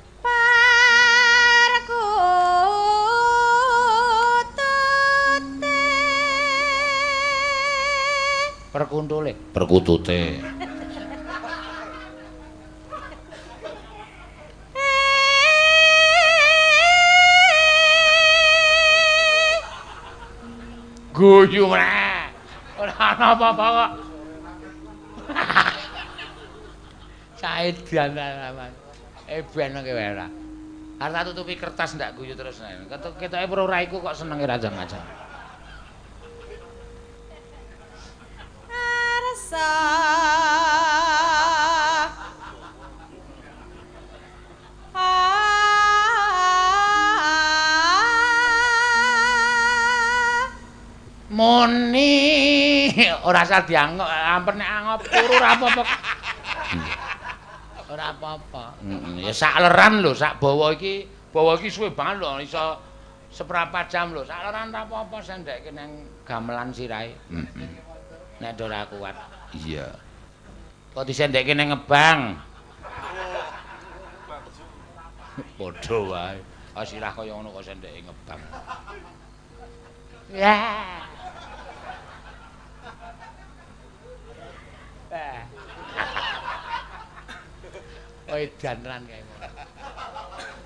S1: Perkutute.
S3: Perkuntule. Perkutute. Guyu meneh. Ora ana apa-apa kok. Saedan ta, ben kowe ora. Arep tak tutupi kertas ndak guyu terus. Ketoke weruh raiku kok senenge rajang-rajang.
S1: Arsa.
S3: Muni ora usah diangop, ampun nek angop turu ora apa-apa. Ora apa-apa. Ya sak leran lho, sak bawa iki suwe banget lho, iso seprapat jam lho. Sak leran ora apa-apa sendekke nang gamelan sirahe. Heeh. Nek ora kuat. Iya. Kok disendekke nang ngebang. Padha wae. Ah sirah kaya ngono kok sendeke ngebang. Ya. Oh, edan tenan kae.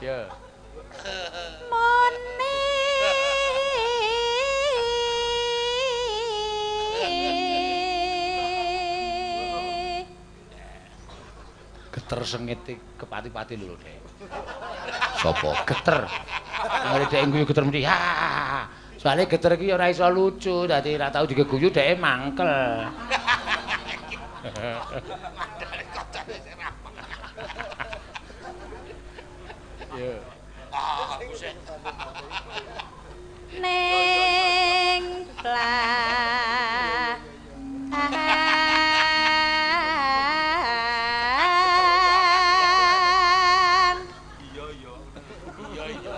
S3: Yo.
S1: Mone.
S3: Geter sengit kepati-pati lho, Dek. Sopo? Geter. Ngene dhek guyu geter mesti. Ha. Soale geter iki ora iso lucu, dadi ora tau digeguyu dhek mangkel. Iya.
S7: Ah, aku sih.
S1: Ning plah.
S7: Iya iya. Iya iya.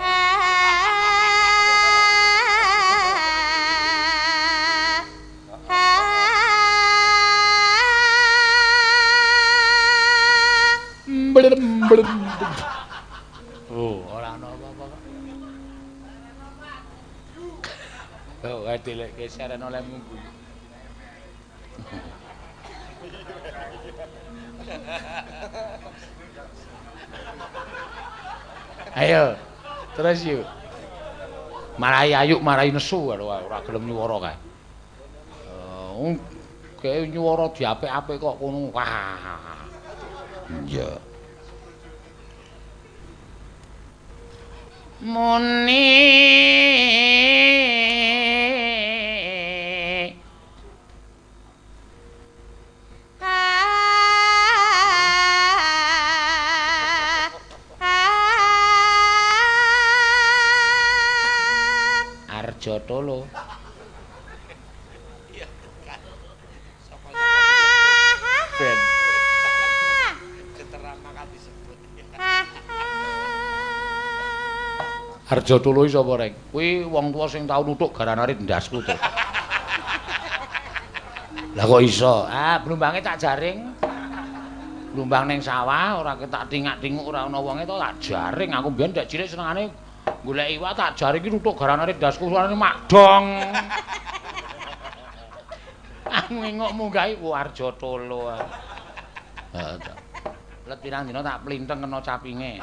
S3: Oh, ora ana apa-apa kok. Oh, wae dilek geseren oleh munggu. Ayo, terus yuk. Marai ayuk, marai nesu karo ora gelem nyuwara kae. Eh, kae nyuwara diapik-apik kok kono. Wah. Iya. Muni Arjo Tolo.
S7: Iya kan. Sapa
S3: Ben.
S7: keterangan kan disebut.
S3: Arjo Tolo iki sapa reng? Kuwi wong tuwa sing tau nuthuk garanarit ndasku to. Lah kok iso? Ah, blumbange tak jaring. Blumbang ning sawah ora ketak tingak-tinguk ora ana wonge to tak jaring. Aku mbiyen dek cilik senengane golek iwak tak jaring iki nuthuk garanarit ndasku suarane makdong. Aku ngengok munggahi wo Arjo Tolo. Heeh ta. Let pirang dina tak plinteng kena capinge.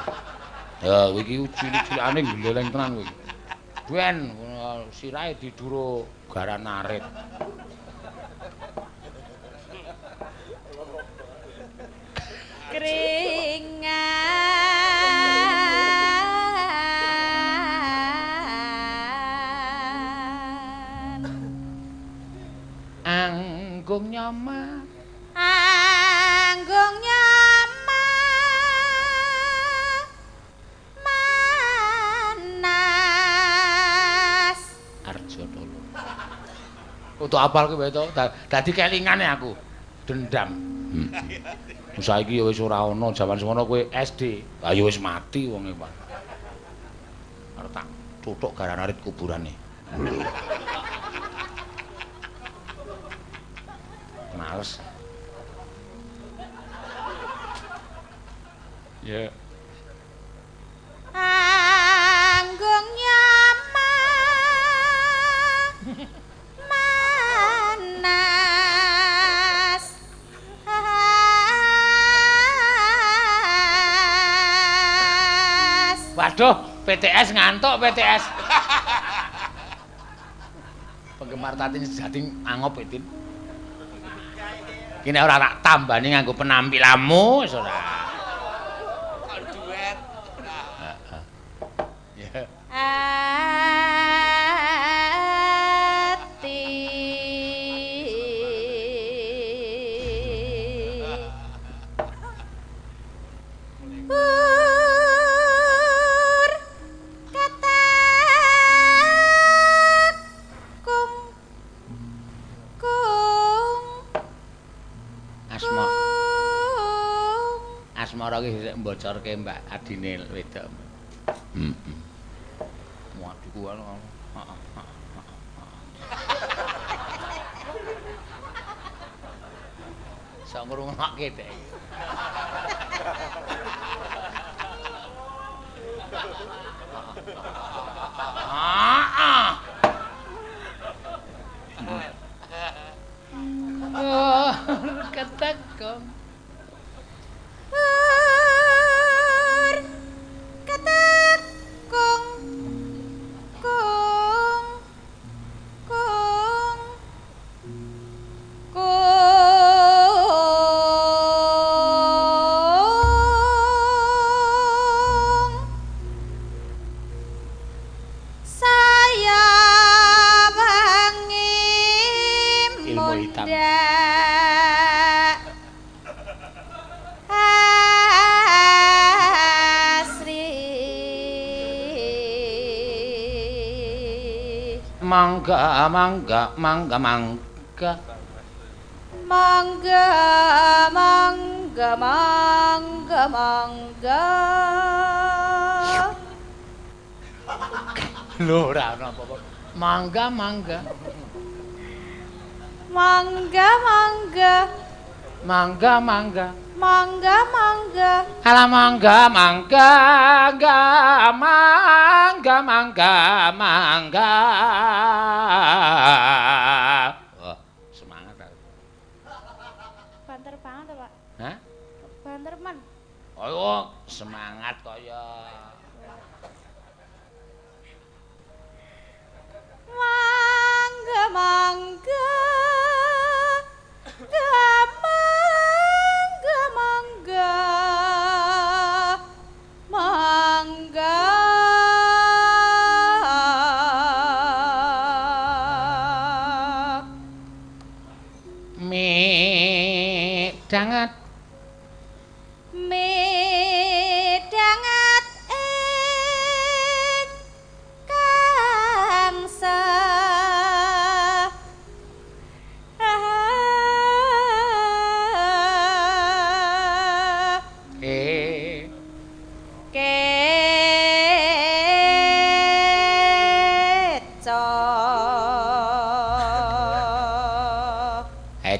S3: Ya kowe iki cilik-cilikane gleleng tenan kowe iki. Ben sirahe diduro garanarit.
S1: Keringan
S3: Anggung nyama.
S1: Anggung nyama manas.
S3: Arjo Tolo. Untuk apal kowe to? Dadi kelingane aku. Dendam. Saiki ya wis ora ana, jaman semono kowe SD. Ah ya wis mati wonge, Pak. Arep tak tuthuk garanarit kuburane. Males. Ya.
S1: Anggung nyama manas.
S3: Waduh, PTS ngantuk PTS. Penggemar Tatin sejati angop Tin. Ki nek ora tak tambani nganggo penampilanmu wis ora.
S7: Kok duet.
S3: Heeh. Ya.
S1: Ati ur katak kung kung
S3: Asma
S1: kung.
S3: Asmara ki sik mbocorke Mbak adine wedok. Heeh. Adikku anu. Heeh. Sok ngrungokke dek. Heeh. Oh, ketekong.
S1: Ur katak kung kung kung kung saya bengi
S3: Ilmu hitam.
S1: mundhak.
S3: Mangga mangga mangga mangga.
S1: Mangga mangga mangga mangga.
S3: Lho ora ana apa-apa. Mangga mangga.
S1: Mangga mangga.
S3: Mangga mangga.
S1: Mangga mangga.
S3: Alah mangga mangga mangga mangga mangga mangga. Wah, semangat aku.
S4: Banter banget, Pak.
S3: Hah?
S4: Banter men.
S3: Ayo semangat kaya.
S1: Mangga mangga. Mangga mangga mangga.
S3: Midanget
S1: midanget ing kangsa.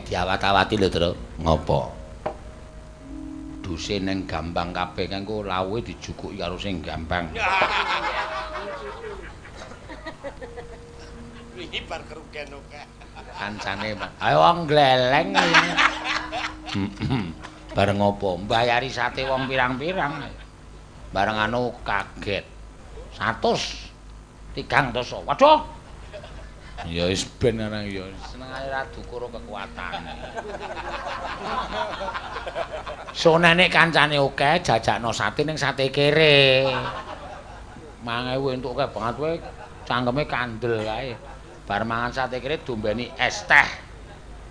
S3: Diawat-awati lho, Tru. Ngopo? Duse ning gambang kabeh engko lawuhe dijukuki karo sing gambang.
S7: Wingi bar kerugen akeh.
S3: Kancane, Pak. Ayo wong gleleng. Bareng ngopo? Mbayari sate wong pirang-pirang. Bareng anu kaget. 100 300. Waduh. Ya wis ben arang ya senengane ra dukura kekuatane. Sone nek kancane akeh jajakno sate ning sate kere. 1000 entuk akeh banget kowe cangkeme kandel kae. Bar mangan sate kere dombeni es teh.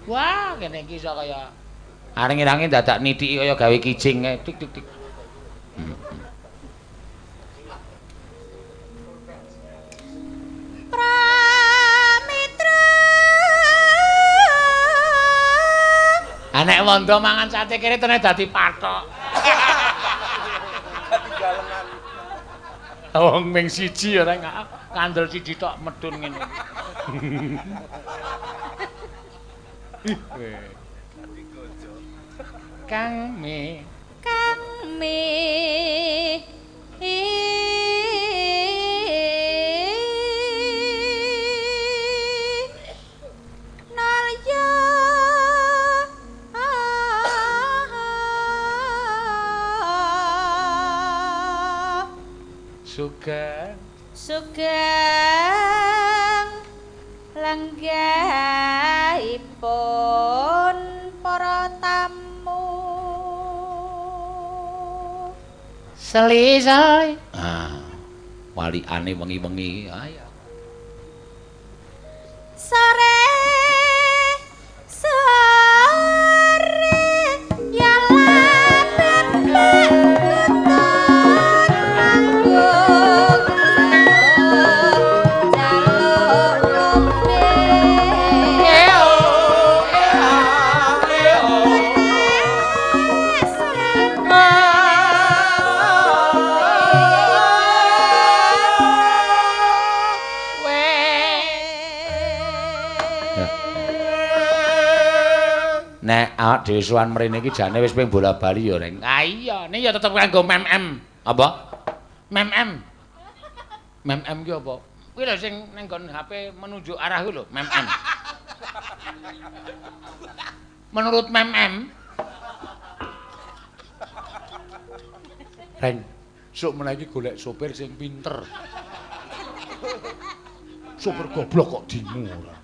S3: Wah, kene iki iso kaya aring-aringe dadak nithiki kaya gawe kijing kae tik tik tik. Nek wondo mangan sate kere tene dadi pathok.
S7: Dadi galengan.
S3: Wong ming siji ora kandel siji tok medun ngene. Kang mi
S1: kang mi
S3: sugeng
S1: sugeng lenggahipun para tamu.
S3: Selesai. Ah, walikane wengi-wengi. Ayo.
S1: Sore sore ya laten
S3: Nek awak dhewe sowan mrene iki jane wis ping bola-bali ya, Reng. Ah iya, ning ya tetep nganggo mem-em. Apa? Mem-em. Mem-em ki apa? Kuwi lho sing ning nggon HP menunjuk arah kuwi lho, mem-em. Menurut mem-em. Reng, sok menawi golek sopir sing pinter. Sopir goblok kok dimu ora.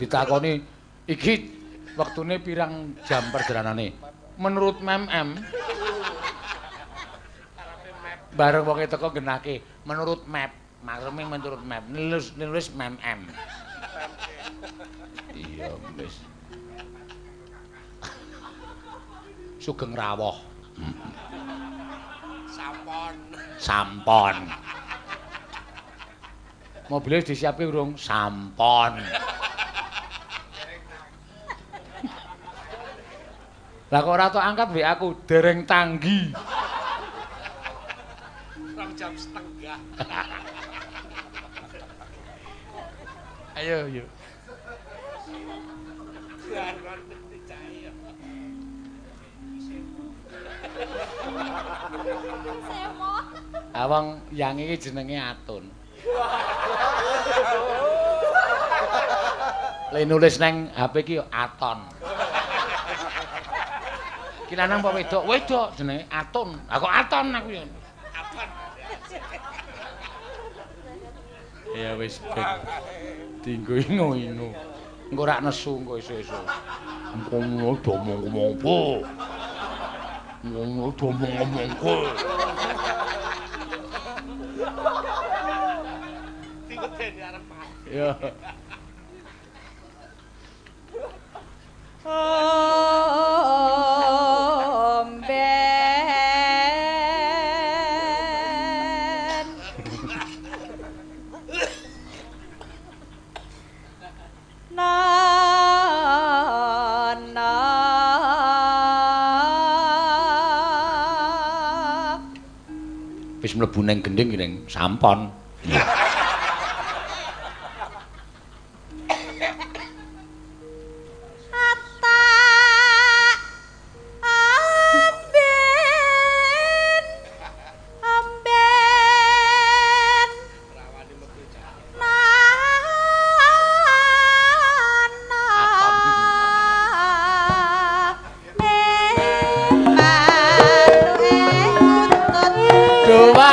S3: Ditakoni iki wektune pirang jam perjalanane? Menurut mem-em. Bareng wonge teko genake, menurut map, maksudnya menurut map, nulis mem-em. Iya, wis. Sugeng rawuh.
S7: Sampon.
S3: Sampon. Mobilnya disiapke urung? Sampon. Lah kok ora tok angkat WA aku, dereng tanggi.
S7: 2,5 jam.
S3: Ayo, yuk. Awang yang iki jenenge Atun. Le nulis nang HP iki Aton. Ki lanang apa wedok? Wedok jenenge Atun. Lah kok Aton aku ya.
S7: Aton.
S3: Ya wis ben. Dinggo ingu-ingu. Engko rak nesu engko esuk-esuk. Engko do omong-omong apa? Ngono do omong-omong kowe.
S7: Diwedeni arep mati.
S3: Ya.
S5: Omben. Na na.
S3: Wis mlebu nang gending ning sampon.
S5: Atak amben amben
S7: Rawani metu cah.
S5: na na
S3: Dua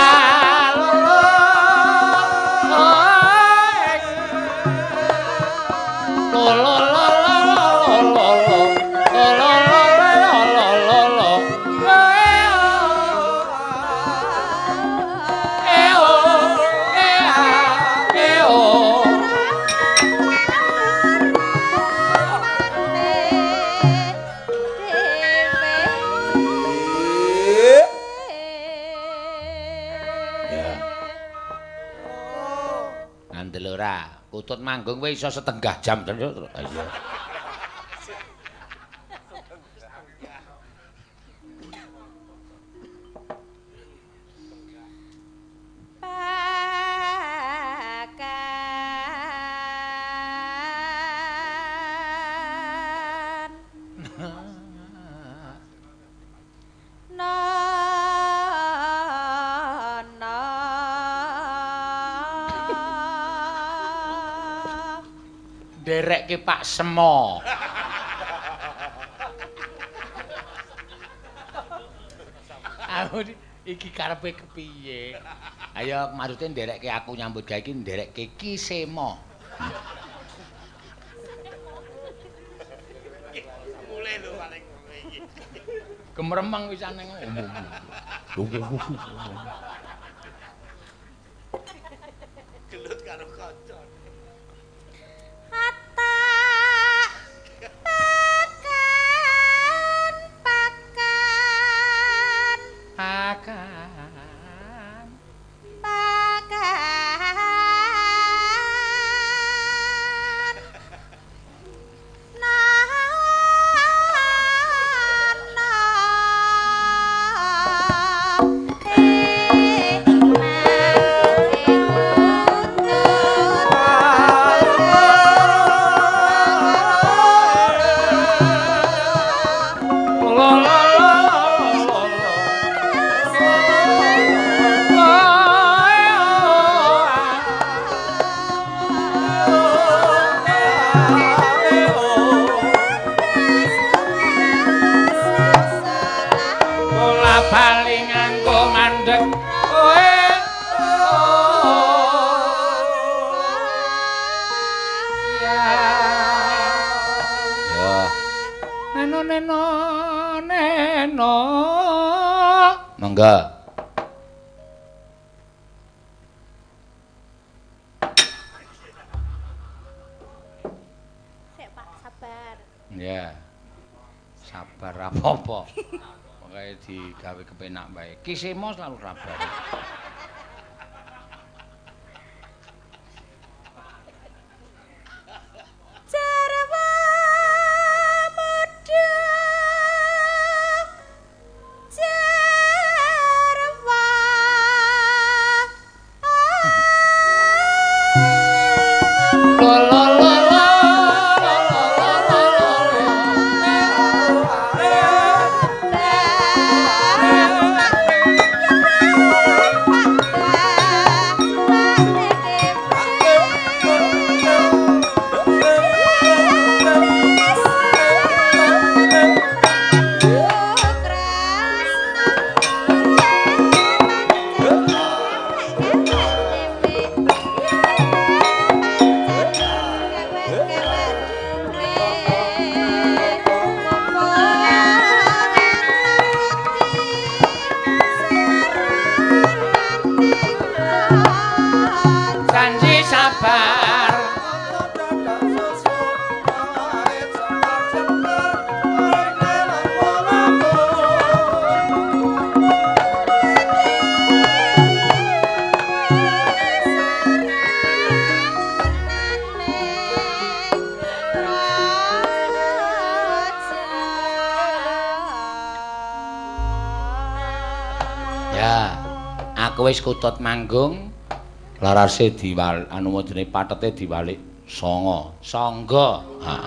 S3: Ngandel ora, kutut manggung kowe iso setengah jam terus. Iya.
S5: Pakan na na
S3: Nderekke Pak Semo. Aku iki karepe kepiye? Ayo maksude nderekke aku nyambut gawe iki nderekke Ki Semo.
S7: Mulai lho paling ngono iki.
S3: Gemremeng wisane ngono.
S7: Gelut karo kanca.
S5: Atak pakan pakan
S3: Pakan.
S5: pakan na na
S3: Bola bali nganggo mandek kowe. Ya. Neno neno neno. Monggo.
S1: Sik Pak, sabar.
S3: Ya. Sabar apa-apa. Pokoke digawe kepenak wae. Ki Semo selalu sabar. Lo lo lo lo. Janji sabar. Ya, aku wis kutut manggung. Larase diwal anu jenenge patete diwalik songo. Sangga. Ha.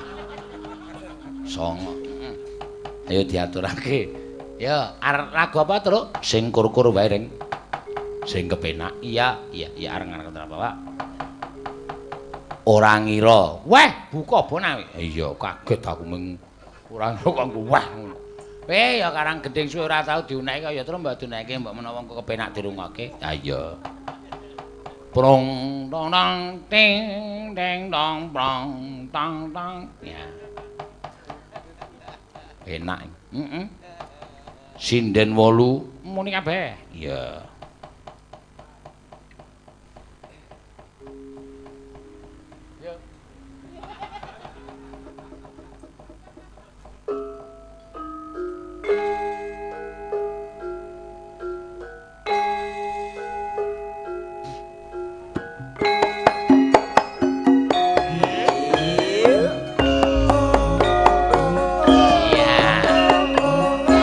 S3: Songo. Ayo diaturake. Ya, arep lagu apa, Truk? Sing kur-kur wae, Ring. Sing kepenak. Iya, iya, iya areng-areng apa, Pak? Ora ngira. Weh, buka bonawe. Iya, kaget aku ming ora ngira kok weh ngono. Eh, ya karang gendhing suwe ora tau diuneki kaya terus mbok diuneki mbok menawa engko kepenak dirungokke. Ha iya. Prong tong tong ting ding dong prong tong tong. Ya. Enak. Heeh. Sinden 8 muni kabeh. Iya. Iya.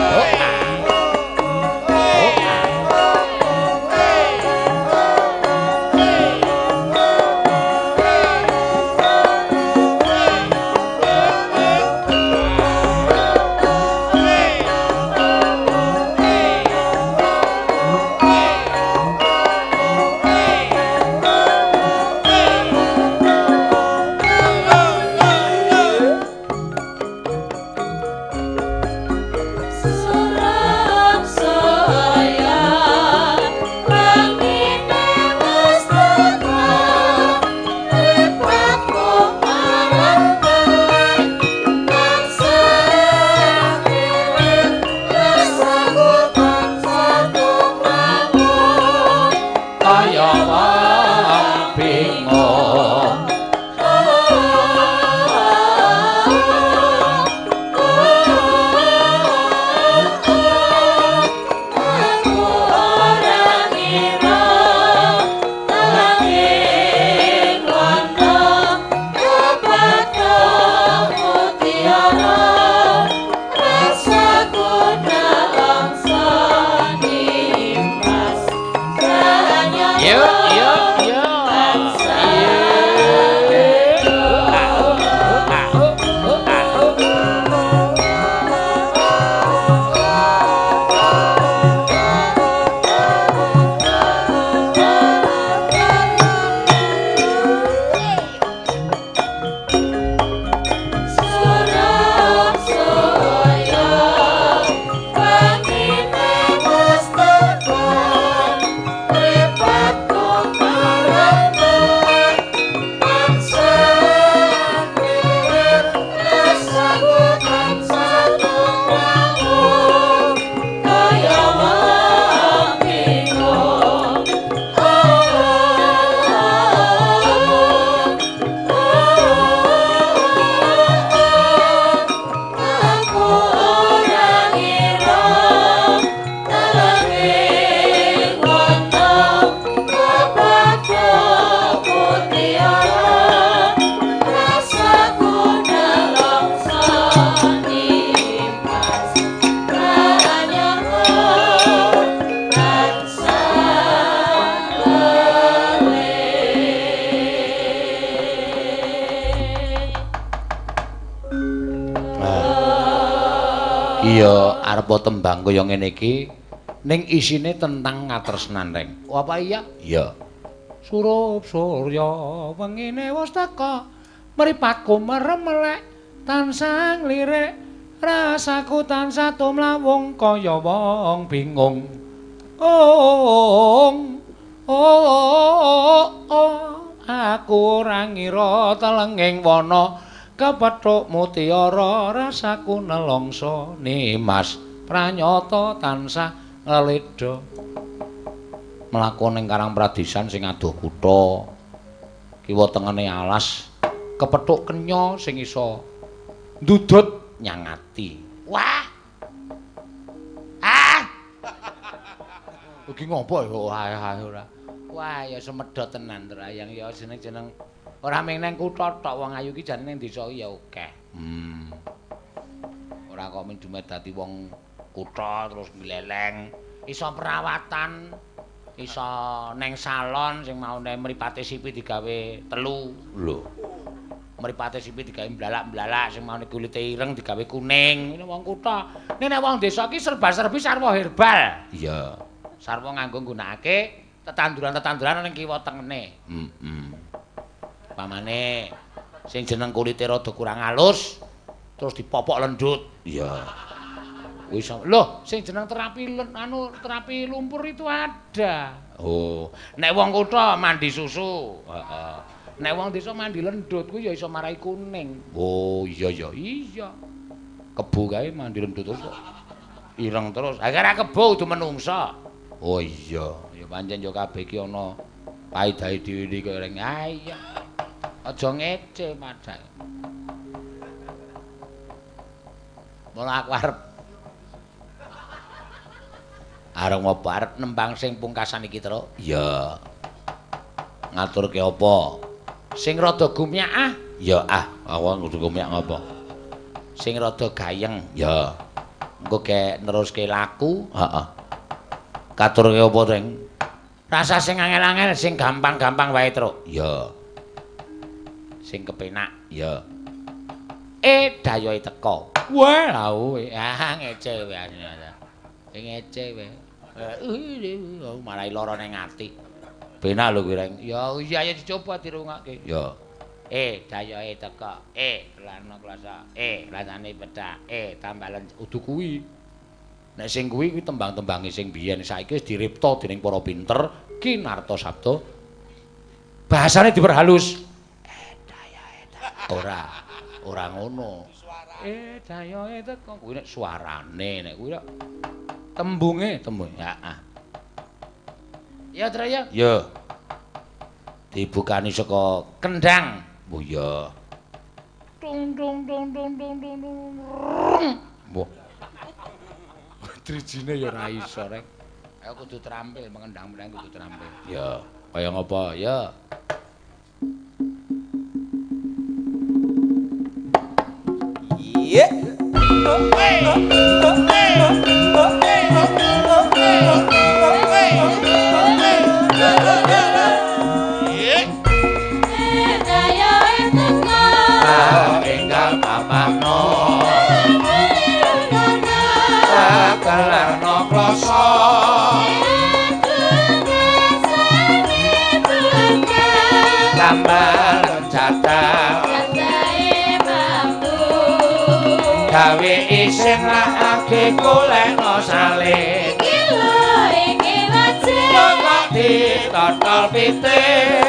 S3: Oh. Oh. Iya, arep tembang kaya ngene iki ning isine tentang katresnan, Reng. Oh, apa iya? Iya. Surup surya wengine wis teka, mripatku merem melek tansah nglirik, rasaku tansah tumlawung kaya wong bingung. Oh, oh, oh, aku ora ngira telenging wana kepethuk mutiara, rasaku nelongso nimas pranyata tansah ngledha. Mlaku ning Karang Pradisan sing adoh kutha, kiwa tengene alas kepethuk kenya sing iso ndudut nyang ati. Wah. Ah. Iki ngopo ya? Wah, ora. Wah, ya semedhot tenan Trayang ya jeneng-jeneng ora mung nang kutha tok, wong ayu iki jane ning desa ya akeh. Ora kok mung dumet dadi wong kutha terus gleleng, iso perawatan, iso neng salon sing maune mripate sipi digawe telu. Lho. Mripate sipi digawe mblalak-mblalak, sing maune kulite ireng digawe kuning. Ngene wong kutha. Nek wong desa iki serba-serbi sarwa herbal. Iya. Sarwa nganggo nggunakake tetanduran-tetanduran ning kiwa tengene. Heeh. Pamane sing jeneng kulite rada kurang halus terus dipopok lendut. Iya. Wis lho, sing jeneng terapi anu terapi lumpur itu ada. Oh, nek wong kutha mandi susu. Heeh. Nek wong desa mandi lendut kuwi ya iso marai kuning. Oh, iya ya, iya. Kebo kae mandi lendut terus kok ireng terus. Ha ora kebo kudu menungsa. Oh iya, ya pancen ya kabeh iki ana paedahe dhewe kaya reng. Ah iya. Aja ngece padha. Mula aku arep ngopo arep nembang sing pungkasan iki, Truk? Iya. Ngaturke apa? Sing rada gumyak ah? Ya ah, awak kudu gumyak ngopo? Sing rada gayeng, ya. Engko gek neruske laku, heeh. Katurke apa, Reng? Rasa sing angel-angel, sing gampang-gampang wae, Truk. Ya. Sing kepenak, ya. Dayohe teko. Wah, lha ah ngece wae. Sing ngece wae. Marai lara ning ati. Penak lho kuwi, Reng. Ya iya ya dicoba dirungokake. Ya. Dayohe teko. Lana klasa. Rasane pedak. Tambah udu kuwi. Nek sing kuwi kuwi tembang-tembange sing biyen saiki wis diripta dening para pinter Ki Narto Sabdo. Bahasane diperhalus. Dayohe teko. Ora, ora ngono. Dayohe teko kuwi nek suarane nek kuwi kok tembunge, tembung. Heeh. Ya, Traya. Ya. Dibukani saka kendang. Oh iya. Tung tung tung tung tung tung tung. Mbah. Drijine ya ora iso, Rek. Ayo kudu terampil, mengendang-mendang kudu terampil. Ya, kaya ngopo? Ya.
S5: Iya.
S3: Enggal papano kelarno kloso tambah jatah gawe isin lagi golekno salin kok ditotol pitik.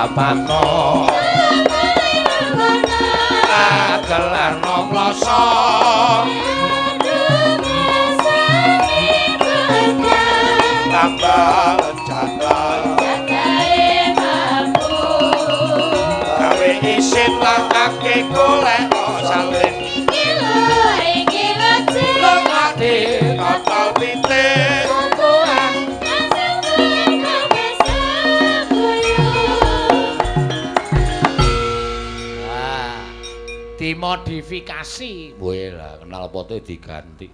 S3: Papano kelarno kloso
S7: tambah jatah gawe isin lakake golekno salin ditotol pitik.
S3: Dimodifikasi. Weh lah, knalpote diganti.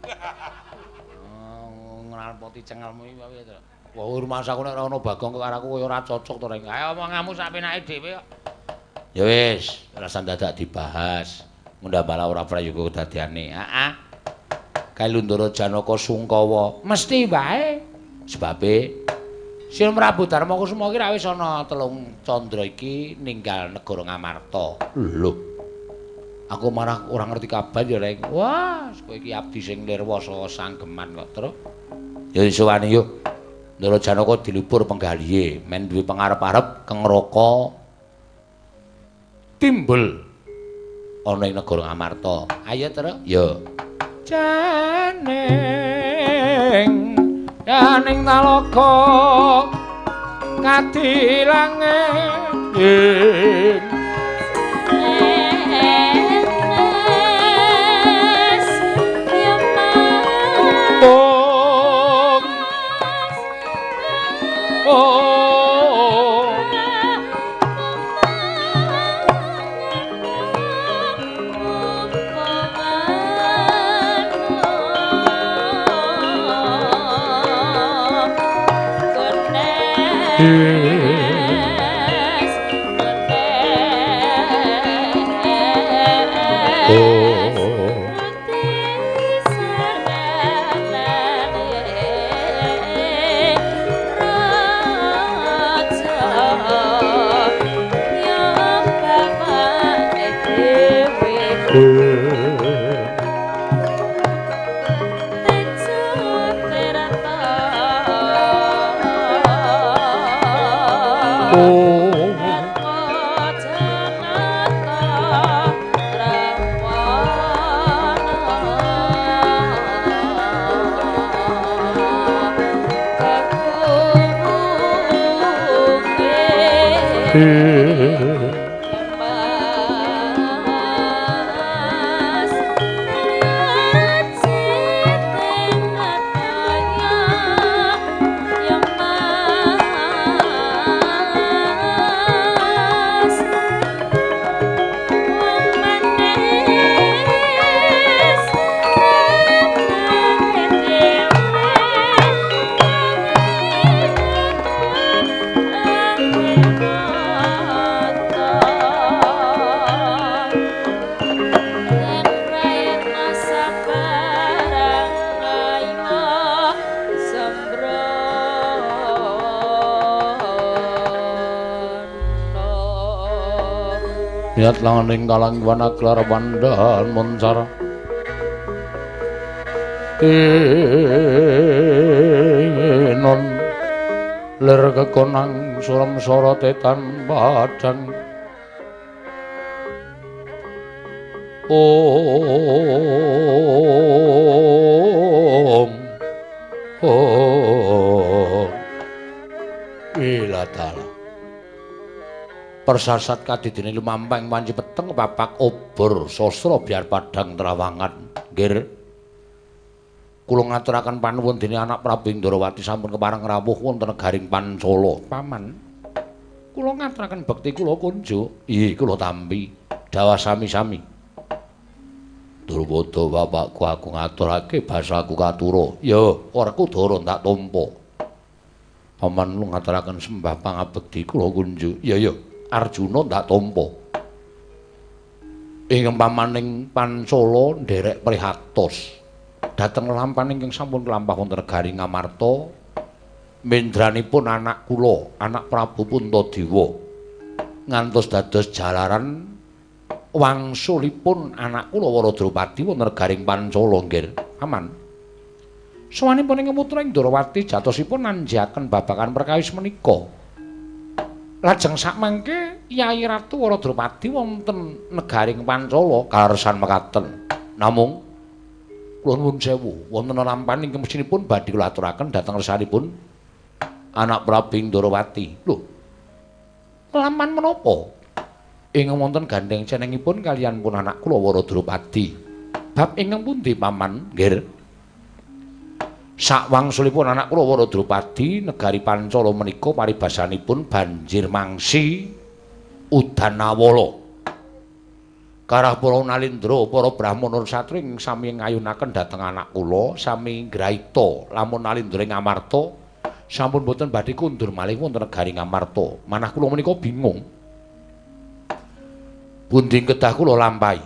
S3: Oh, knalpoti cengelmu iki piye to? Wah, rumangsaku nek ora ana Bagong karo aku kaya ora cocok to reng. Ayo omonganmu sak penake dhewe kok. Ya wis, rasa dadak dibahas. Ngundang ora prayoga kedadiane. Heeh. Kae Lundara Janaka sungkawa, mesti wae. Sebabe Sri Prabu Darmakusuma iki ra wis ana telung candra iki ninggal negara Ngamarta. Lho. Aku marah ora ngerti kabar ya reng. Wah, kowe iki abdi sing nirwa saha sanggeman kok, Tru. Ya isowani yo. Ndara Janaka dilubur penggalihe, men duwe pangarep-arep kengraka timbul ana ing negara Ngamarta. Ayo, Tru. Ya. Janing janing talaga kadilange ing Niat langaning kalang wana klar pandan moncar tinon ler kekonang suram sorote tan padang om om wilatala persasat kadidene lumampang wanci peteng papak obor sastra biar padang trawangan. Nggih. Kula ngaturaken panuwun dene anak Prabu Indrawati sampun kepareng rawuh wonten negaring Pancala. Paman, kula ngaturaken bekti kula kunjuk. Inggih, kula tampi. Dawa sami-sami. Drupada bapakku aku ngaturake basaku katura. Ya, orku dara tak tampa. Paman ngaturaken sembah pangabekti kula kunjuk. Ya ya. Arjuna ndak tampa. Ingkang pamaning Pancala nderek prihatos dhateng lampahan ingkang sampun kelampah wonten negari Ngamarta mendranipun anak kula, anak Prabu Puntadewa ngantos dados jalaran wangsulipun anak kula Wara Drupadi wonten negaring Pancala nggih. Aman. Sowanipun ingkang putra Indrawati jatosipun nanjaken babagan perkawis menika. Lajeng sakmangke Yayi Ratu Wara Drupadi wonten negaring Pancala karesan mekaten. Namung kula nuwun sewu wonten lampahan ingkang mesinipun badhe kula aturaken dhateng resanipun anak Prabu Indrawati. Lho. Lampahan menapa? Ingkang wonten gandheng cenengipun kaliyan pun anak kula Wara Drupadi. Bab ingkang pundi paman? Nggih. Sakwangsulipun anak kula Wara Drupadi negari Pancala menika paribasanipun banjir mangsi udan awala. Karah para Nalindra, para brahmana satri ing sami ngayunaken dhateng anak kula sami ngraita lamun Nalindra ing Amarta sampun boten badhe kundur malih wonten negari Ngamarta. Manah kula menika bingung. Pundi kedah kula lampahi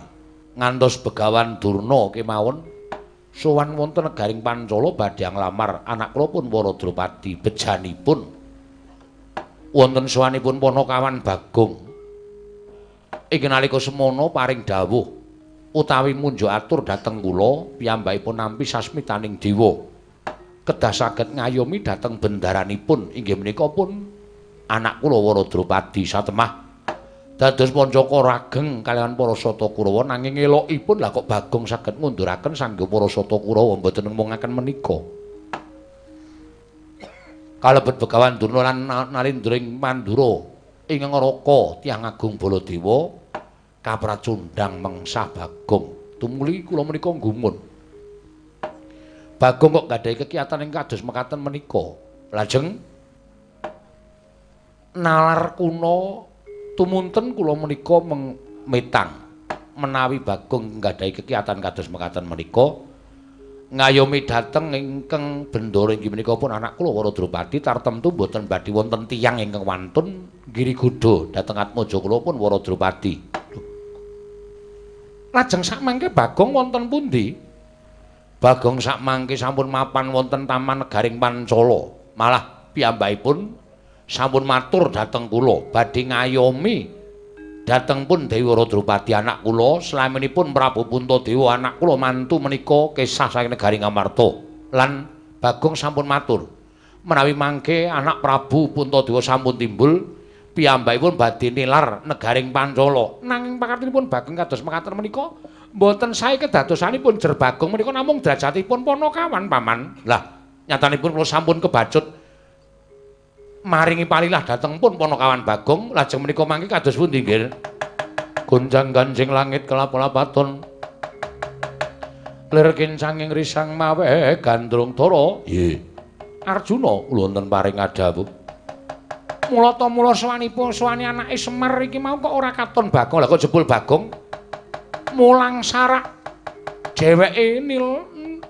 S3: ngantos Begawan Durna kemawon sowan wonten negaring Pancala badhe nglamar anak kula pun Wara Drupadi bejanipun wonten sowanipun Panakawan Bagong. Iki nalika semono paring dawuh utawi munjuk atur dhateng kula piyambakipun nampi sasmitaning dewa kedah saged ngayomi dhateng bendaranipun inggih menika pun anak kula Wara Drupadi satemah dados pancaka rageng kaliyan para Sata Kurawa nanging elokipun lah kok Bagong saged ngunduraken sangga para Sata Kurawa mboten ngumungaken menika kalebet Begawan Durna lan Nalindra ing Mandura ing Ngaraka tiyang agung Baladewa kapracundhang mengsah Bagong. Tumuli kula menika gumun. Bagong kok gadhahi kekiyatan ing kados mekaten menika. Lajeng nalar kuna tumunten kula menika metang menawi Bagong gadhahi kekiyatan kados mekaten menika ngayomi dhateng ingkang bendara inggih menika pun anak kula Wara Drupadi tartemtu mboten badhe wonten tiyang ingkang wantun nggiri godha dhateng atmaja kula pun Wara Drupadi. Lajeng sakmangke Bagong wonten pundi? Bagong sakmangke sampun mapan wonten Taman Negaring Pancala. Malah piyambakipun sampun matur dhateng kula badhe ngayomi dhateng pun Dewi Wara Drupadi anak kula slaminipun Prabu Puntadewa anak kula mantu menika kesah saking negari Ngamarta. Lan Bagong sampun matur menawi mangke anak Prabu Puntadewa sampun timbul piyambakipun badhe nilar negaring Pancala. Nanging pakartinipun Bagong kados mekaten menika mboten sae kedadosanipun jer Bagong menika namung derajatipun Panakawan paman. Lah nyatanipun kula sampun kebacut maringi palilah dhateng pun Panakawan Bagong lajeng menika mangke kados pundi nggih? Gonjang-ganjing langit kelap-lapaton lir kincanging risang mawe gandrung dara. Nggih. Arjuna kula wonten paring adhawuh. Mula ta mula sowanipun sowani anake Semar iki mau kok ora katon Bagong. Lah kok jebul Bagong mulang sarak dheweke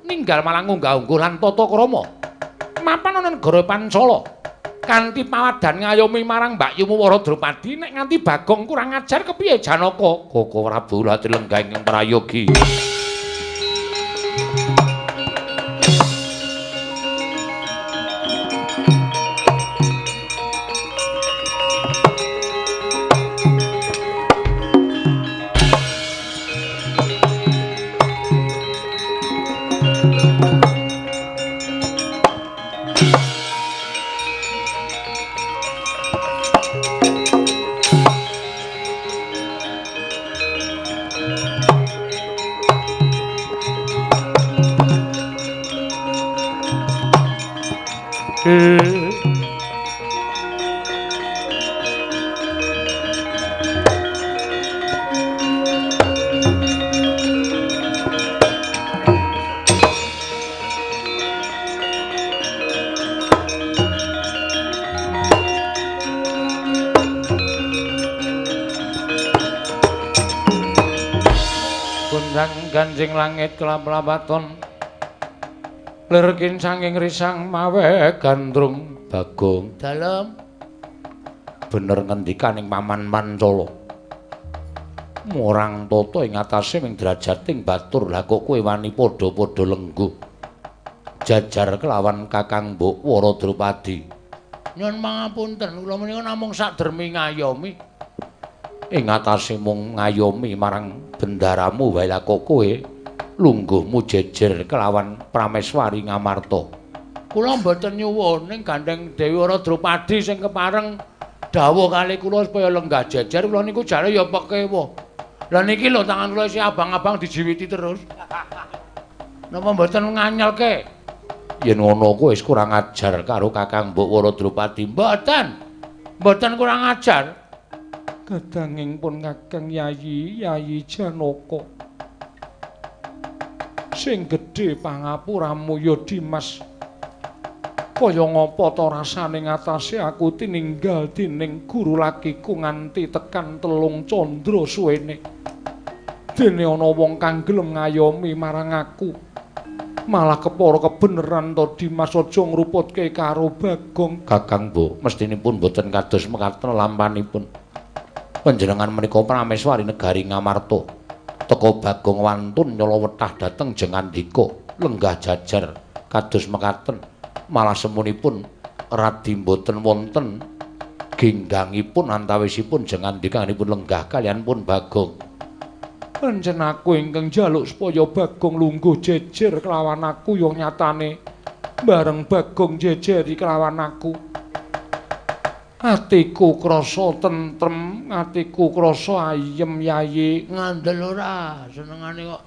S3: ninggal malah ngunggah-ungguh lan tata krama mapan ana negara Pancala kanthi pawadan ngayomi marang mbakyumu Wara Drupadi. Nek nganti Bagong kurang ajar kepiye Janaka? Koko Prabu lati lenggah ingkang prayogi. Ganjing langit kelap-lapaton lir kincanging risang mawe gandrung. Bagong dalem bener ngendikaning paman Pancala murang tata ing atase ming derajating batur. Lah kok kowe wani padha-padha lengguh jajar kelawan Kakang Mbok Wara Drupadi? Nyuwun pangapunten kula menika namung sakdermi ngayomi ing atase mung ngayomi marang bendaramu wae. Lah kok kowe lungguhmu jejer kelawan Prameswari Ngamarta? Kula mboten nyuwun ning gandeng Dewi Wara Drupadi sing kepareng dawuh kali kula supaya lenggah jejer. Kula niku jare ya pekewa. Lah niki lho tangan kula isih abang-abang dijiwiti terus. Napa mboten nganyelke? Yen ngono kowe wis kurang ajar karo Kakang Mbok Wara Drupadi. Mboten. Mboten kurang ajar. Kadanging pun Kakang Yayi, Yayi Janaka. Sing gedhe pangapuramu ya Dimas. Kaya ngapa ta rasane ngatasé aku tininggal dening guru lakiku nganti tekan 3 candra suwene. Dene ana wong kang gelem ngayomi marang aku. Malah kepara kebeneran to Dimas aja ngruputke karo Bagong. Kakang Mbok, mestinipun boten kados mekaten lampanipun. Panjenengan menika prameswari negari Ngamarta. Teka Bagong wantun nyalowetah dhateng Jengandika, lenggah jajar kados mekaten. Malah semunipun radi boten wonten ginggangipun antawisipun Jengandikanipun lenggah kaliyan pun Bagong. Pancen aku ingkang njaluk supaya Bagong lungguh jejer kelawan aku ya nyatane bareng Bagong jejeri kelawan aku. Atiku krasa tentrem, atiku krasa ayem yayi. Ngandel ora senengane kok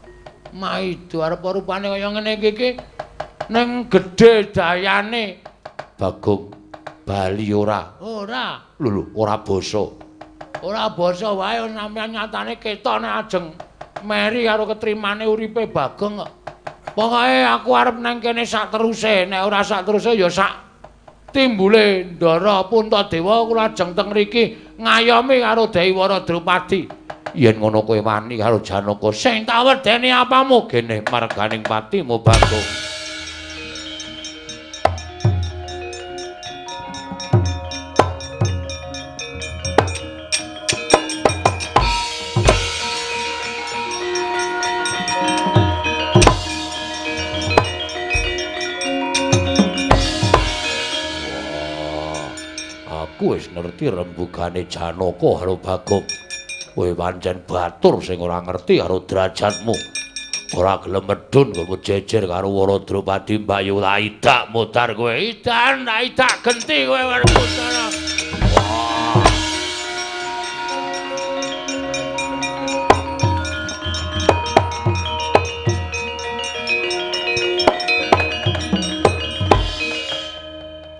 S3: maido arep rupane kaya ngene iki ning gedhe dayane. Bagong bali ora? Ora. Lho lho, ora basa. Ora basa wae sampeyan nyatane ketok nek ajeng meri karo ketrimane uripe Bagong kok. Pokoke aku arep nang kene sak teruse, nek ora sak teruse ya sak timbule Ndara Puntadewa kula ajeng teng mriki ngayomi karo Dewi Wara Drupadi. Yen ngono kowe wani karo Janaka, sing tak wedeni apamu gene marganing patimu Bagong. Aku wis ngerti rembugane Janaka karo Bagong. Kowe pancen batur sing ora ngerti karo derajatmu. Ora gelem medhun nggonmu jejer karo Wara Drupadi Mbayu idak mudhar kowe. Idan idak genti kowe Werkudara. Wah.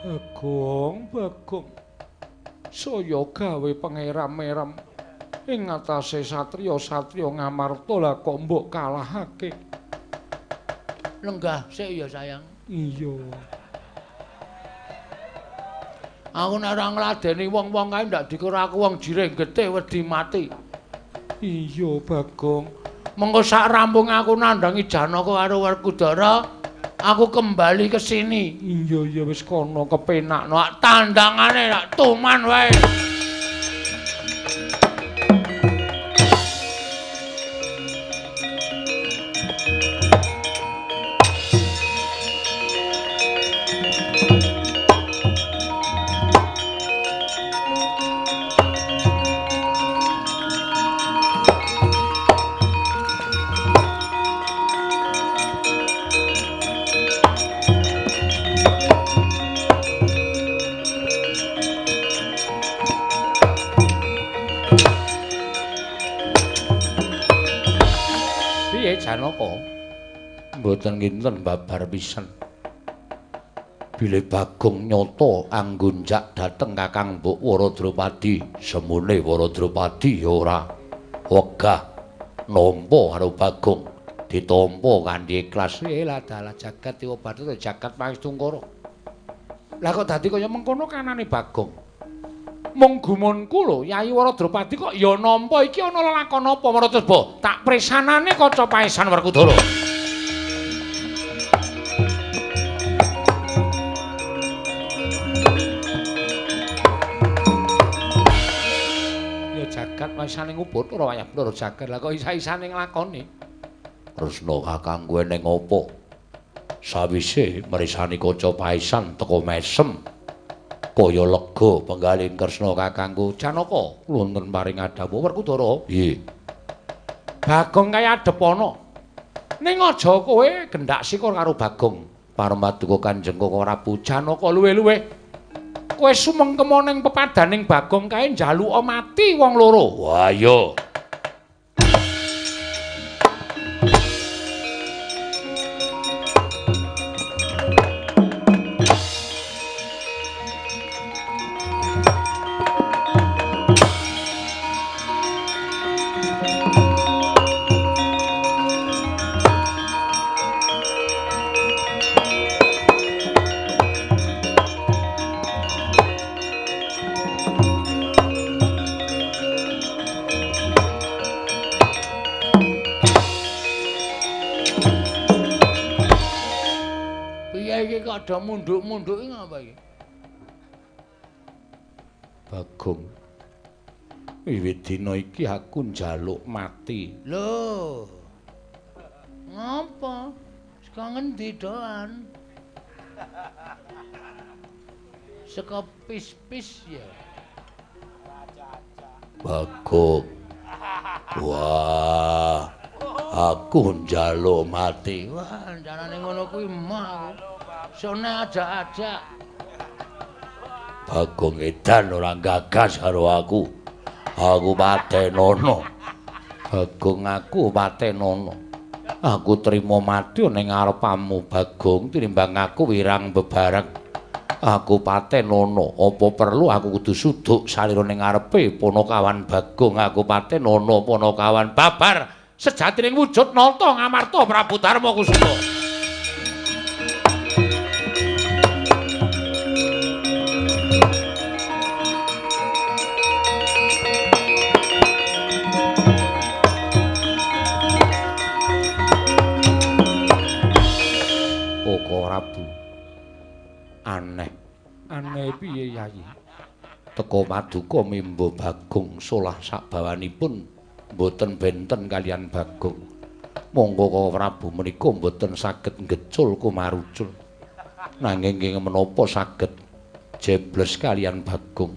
S3: Bagong, Bagong. Saya gawe pangeram-eram ing ngatasé satriya-satriya Ngamarta lah kok mbok kalahake. Lenggah sik ya sayang. Iya. Aku nek ora ngladeni wong-wong kae ndak dikira aku wong jirih getih wedi mati. Iya Bagong. Mengko sak rampung aku nandhangi Janaka karo Werkudara, aku kembali ke sini. Iya iya wis kono kepenakno tandangane rak tuman wae. Janaka mboten kinten babar pisan. Bilih Bagong nyata anggunjak dhateng Kakang Mbok Wara Drupadi, semune Wara Drupadi ya ora wegah nampa karo Bagong, ditampa kanthi ikhlas. Lah dalah jagat dewa bathara jagat pangestungkara. Lah kok dadi kaya mengkono kanane Bagong? Mung gumunku lho, Yayi Wara Drupadi kok ya nampa iki ana lelakon apa Maratosba? Tak presanane kaca paesan Werkudara. Ya jagat paesane ngubuthara wayah Bathara jagat. Lah kok isa-isane nglakoni? Kresna kakangku eneng apa? Sawise mresani kaca paesan teka mesem. Kaya lega penggalih Kresna kakangku Janaka wonten paring adhawuh Werkudara. Nggih. Bagong kaya adepana. Ning aja kowe gendak sikur karo Bagong. Paramaduka Kanjeng Koko Prabu Janaka luwe-luwe. Kowe sumengkema ning pepadaning Bagong kae njaluka mati wong loro. Wah iya. Padha munduk-munduk iki ngapa iki? Bagong. Wiwit dina iki aku njaluk mati. Lho. Ngapa? Saka ngendi doan? Saka pis-pis ya. Bagong. Wah. Aku njaluk mati. Wah, jalane ngono kuwi mah aku. Sone ajak-ajak. Bagong edan ora gagas karo aku. Aku patenono. Bagong aku patenono. Aku trimo mati ning ngarepamu Bagong tinimbang aku wirang bebareng. Aku patenono. Apa perlu aku kudu suduk salira ning ngarepe Panakawan Bagong. Aku patenono Panakawan babar sejatining wujud nata Ngamarta Prabu Darma Kusuma. Koko Prabu. Aneh. Aneh piye Yayi? Teka paduka mimba Bagong solah sabawanipun mboten benten kalian Bagong. Monggo Koko Prabu menika mboten saged ngecul kumarucul. Nanging nggih menapa saged jebles kalian Bagong.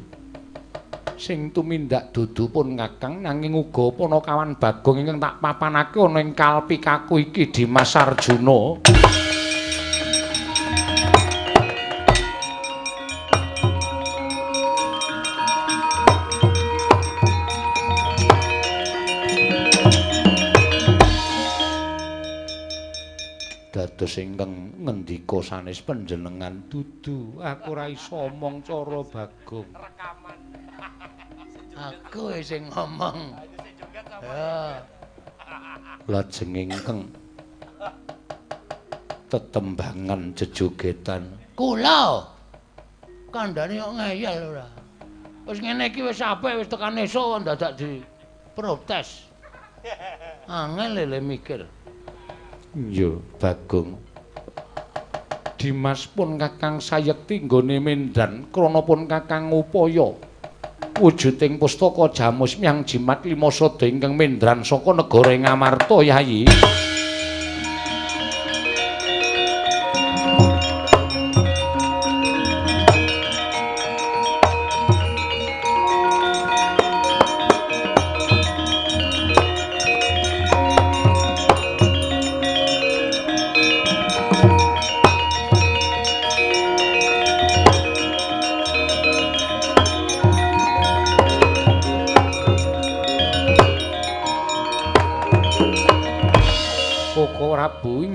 S3: Sing tumindak dudu pun Kakang nanging uga Panakawan Bagong ingkang tak papanake ana ing kalpikaku iki Dimas Arjuna. Dados ingkang ngendika sanes panjenengan dudu aku ora iso omong cara Bagong.
S7: Rekaman.
S3: Aku sing ngomong. Ya. Lajeng ingkang tetembangan jejogetan. Kula kandhane kok ngeyel ora. Wis ngene iki wis apik wis tekan esuk kok dadak diprotes. Angel lele mikir. Iya, Bagong. Dimas pun Kakang sayekti nggone mendan krana pun Kakang ngupaya wujuding pustaka Jamus Myang Jimat Lima Sada ingkang mendran saka negara Ngamarta Yayi.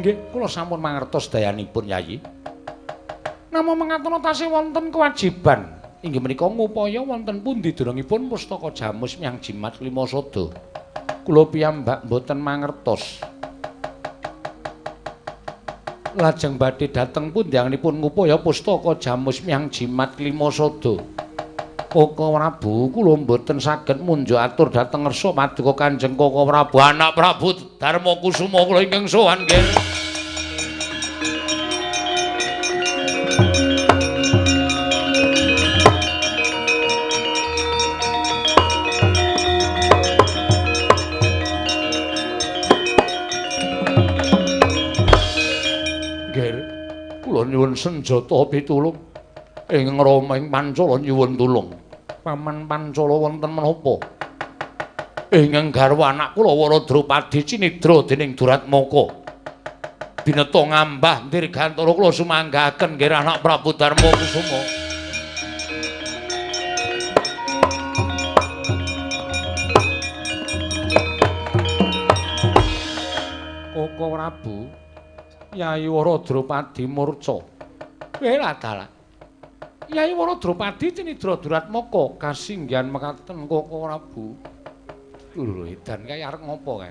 S3: Kula sampun mangertos dayanipun Yayi. Namung mengatono tasih wonten kewajiban inggih menika ngupaya wonten pundi derengipun pustaka Jamus Myang Jimat Lima Sada. Kula piyambak mboten mangertos. Lajeng badhe dhateng pundi anggenipun ngupaya pustaka Jamus Myang Jimat Lima Sada. Koko Prabu kula mboten saged munjuk atur dhateng ngersa paduka Kanjeng Koko Prabu anak Prabu Darma Kusuma kula ingkang sowan nggih. Nggih, kula nyuwun senjata pitulung ing Rama ing Pancala nyuwun tulung. Paman Pancala wonten menapa? Ingkang garwa anak kula Wara Drupadi cinidra dening Duratmaka. Bineta ngambah dirgantara kula sumanggahaken nggih anak Prabu Darma Kusuma. Koko Prabu Yayi Wara Drupadi murca. Welah dalah. Yayi Wara Drupadi cinidra Duratmaka kasinggihan mekaten Koko Prabu. Lho edan kae arep ngopo kae?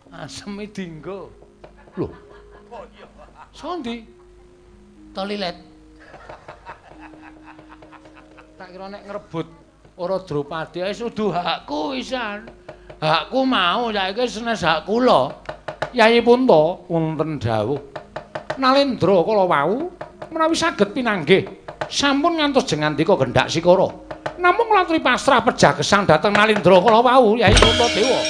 S3: Aseme dinggo. Lho. Sondi? Toilet. Tak kira nek ngrebut Wara Drupadi wis udu hakku wisan. Hakku mau saiki senes hak kula. Yayi Punta wonten dawuh. Nalendra kala wau menawi saged pinanggih sampun ngantos jengandika gendhak sikara. Namung kula aturi pasrah pejah gesang dhateng Nalendra kala wau Yai Puntadewa.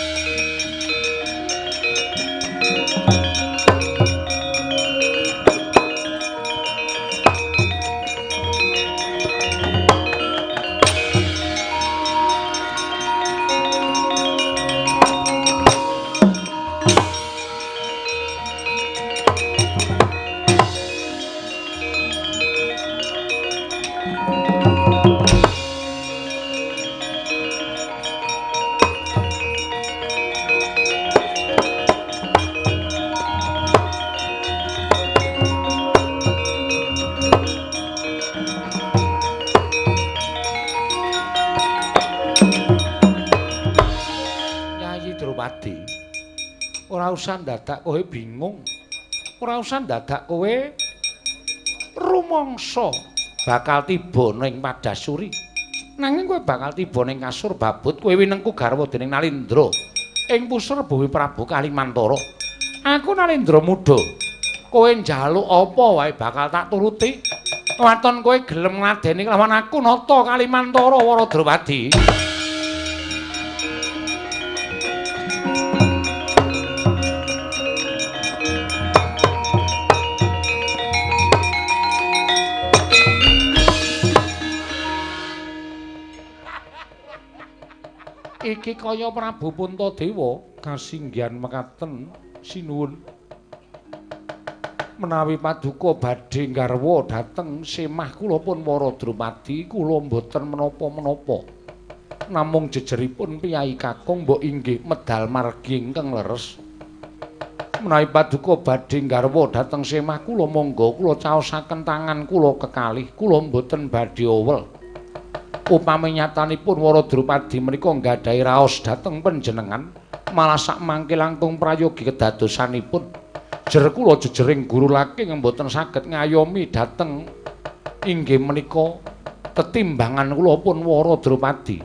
S3: Ora usah dadak kowe bingung. Ora usah dadak kowe rumangsa bakal tiba ning Padasuri. Nanging kowe bakal tiba ning kasur babut kowe winengku garwa dening Nalindra ing pusar bumi Prabu Kalimantara. Aku Nalindra muda. Kowe njaluk apa wae bakal tak turuti. Waton kowe gelem ngladeni kelawan aku nata Kalimantara Wara Drupadi. Iki kaya Prabu Puntadewa kasinggihan mekaten sinuwun. Menawi paduka badhe nggarwa dhateng semah kula pun Wara Drupadi kula mboten menapa-menapa. Namung jejeripun piyayi kakung mbok inggih medal margi ingkang leres. Menawi paduka badhe nggarwa dhateng semah kula monggo kula caosaken tangan kula kekalih kula mboten badhe owel. Upami nyatanipun Wara Drupadi menika nggadahi raos dhateng panjenengan malah sak mangke langkung prayogi kedadosanipun. Jer kula jejering guru laking mboten saged ngayomi dhateng inggih menika tetimbangan kula pun Wara Drupadi.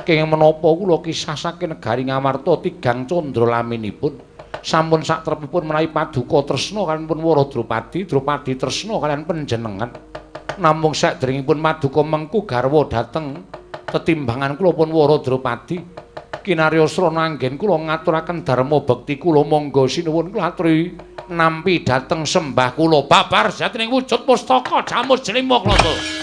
S3: Kenging menapa kula kisah saking negari Ngamarta tigang candra laminipun sampun satrepipun menawi paduka tresna kaliyan pun Wara Drupadi, Drupadi tresna kaliyan panjenengan. Namung sakderengipun paduka mengku garwa dhateng tetimbangan kula pun Wara Drupadi kinarya srana anggen kula ngaturaken dharma bekti kula monggo sinuwun kula aturi nampi dhateng sembah kula babar jatining wujud pustaka jamus jelima klata.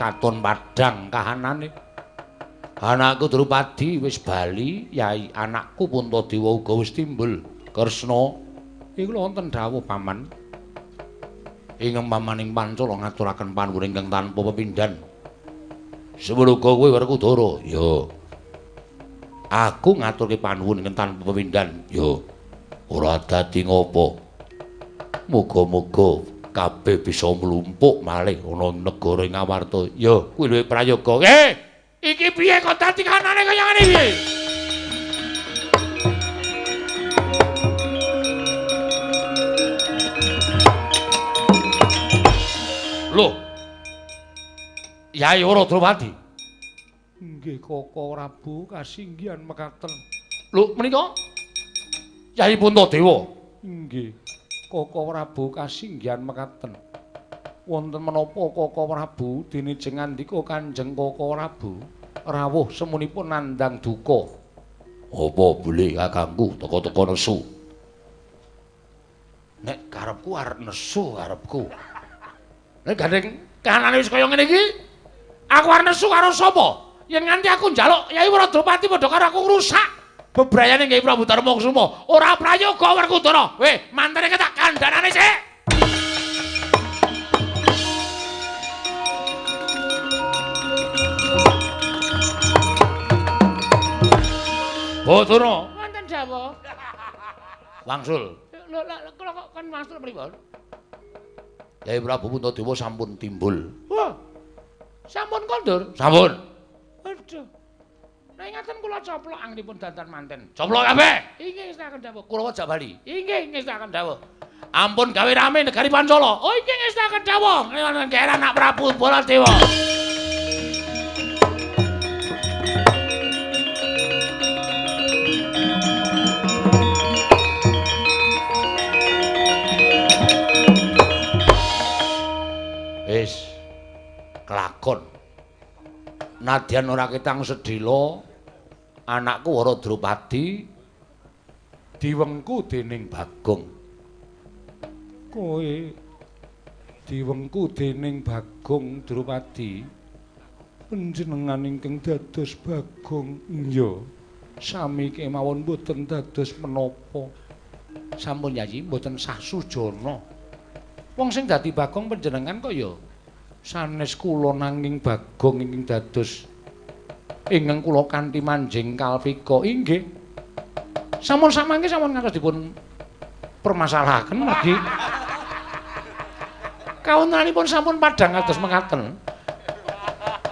S3: Katon padhang kahanane. Anakku Drupadi wis bali, yai anakku Puntadewa uga wis timbul. Kresna, iku wonten dawuh paman. Ing pamaning Pancala ngaturaken panuwun ingkang tanpa pepindhan. Semono uga kowe Werkudara. Ya. Aku ngaturke panuwun ingkang tanpa pepindhan. Ya. Ora dadi ngopo. Muga-muga kabeh bisa mlumpuk malih ana negara Ngawarta. Ya, kuwi luwih prayoga. Iki piye kok dadi kanane kaya ngene iki? Lho. Yai Wara Drupadi. Nggih Koko Prabu kasinggihan mekaten. Lho menika Yai Puntadewa. Nggih. Koko Prabu kasinggihan mekaten. Wonten menapa Koko Prabu dene jengandika Kanjeng Koko Prabu rawuh semunipun nandhang duka. Apa boleh kakangku teka-teka nesu? Nek karepku arep nesu karepku. Nek gandeng kahanane wis kaya ngene iki, aku arep nesu karo sapa? Yen nganti aku njaluk Yai Wradropati padha karo aku ngrusak bebrayane Kyai Prabu Darmakusuma. Ora prayoga Werkudara. Weh, mantene tak kandhanane sik. Bathara, wonten dawuh. Wangsul. Lho, kula kok kon wangsul pripun? Yai Prabu Puntadewa sampun timbul. Wah. Sampun kondur? Sampun. Aduh. Nek ngaten kula coplok anggenipun dandan manten. Coplok kabeh. Inggih ngestakaken dawuh. Kurawa jak bali. Inggih ngestakaken dawuh. Ampun gawe rame negari Pancala. Oh inggih ngestakaken dawuh. Ngene anak Prabu Baladewa. Wis kelakon. Nadyan ora ketang sedhela, anakku Wara Drupadi diwengku dening Bagong. Kowe diwengku dening Bagong Drupadi. Panjenengan ingkang dados Bagong. Iya. Sami kemawon mboten dados menapa. Sampun Yayi mboten sah sujana. Wong sing dadi Bagong panjenengan kok ya sanes kula nanging Bagong ingkang dados ingkang kula kanthi manjing kalpika. Inggih. Sampun samangke sampun ngantos dipun permasalahaken margi kawontenanipun sampun padhang kados mekaten.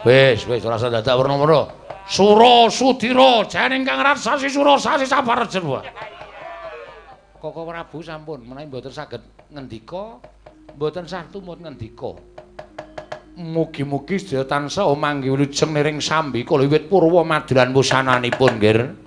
S3: Wis, wis ora usah dadak werna-werna. Sura Sudira jane ingkang raksasi sura sasi sabar jerwa. Koko Prabu sampun menawi mboten saged ngendika, mboten sah tumut ngendika. Mugi-mugi sedaya tansah manggih wilujeng niring sambi kala wiwit purwa madulan wusananipun, Nggir.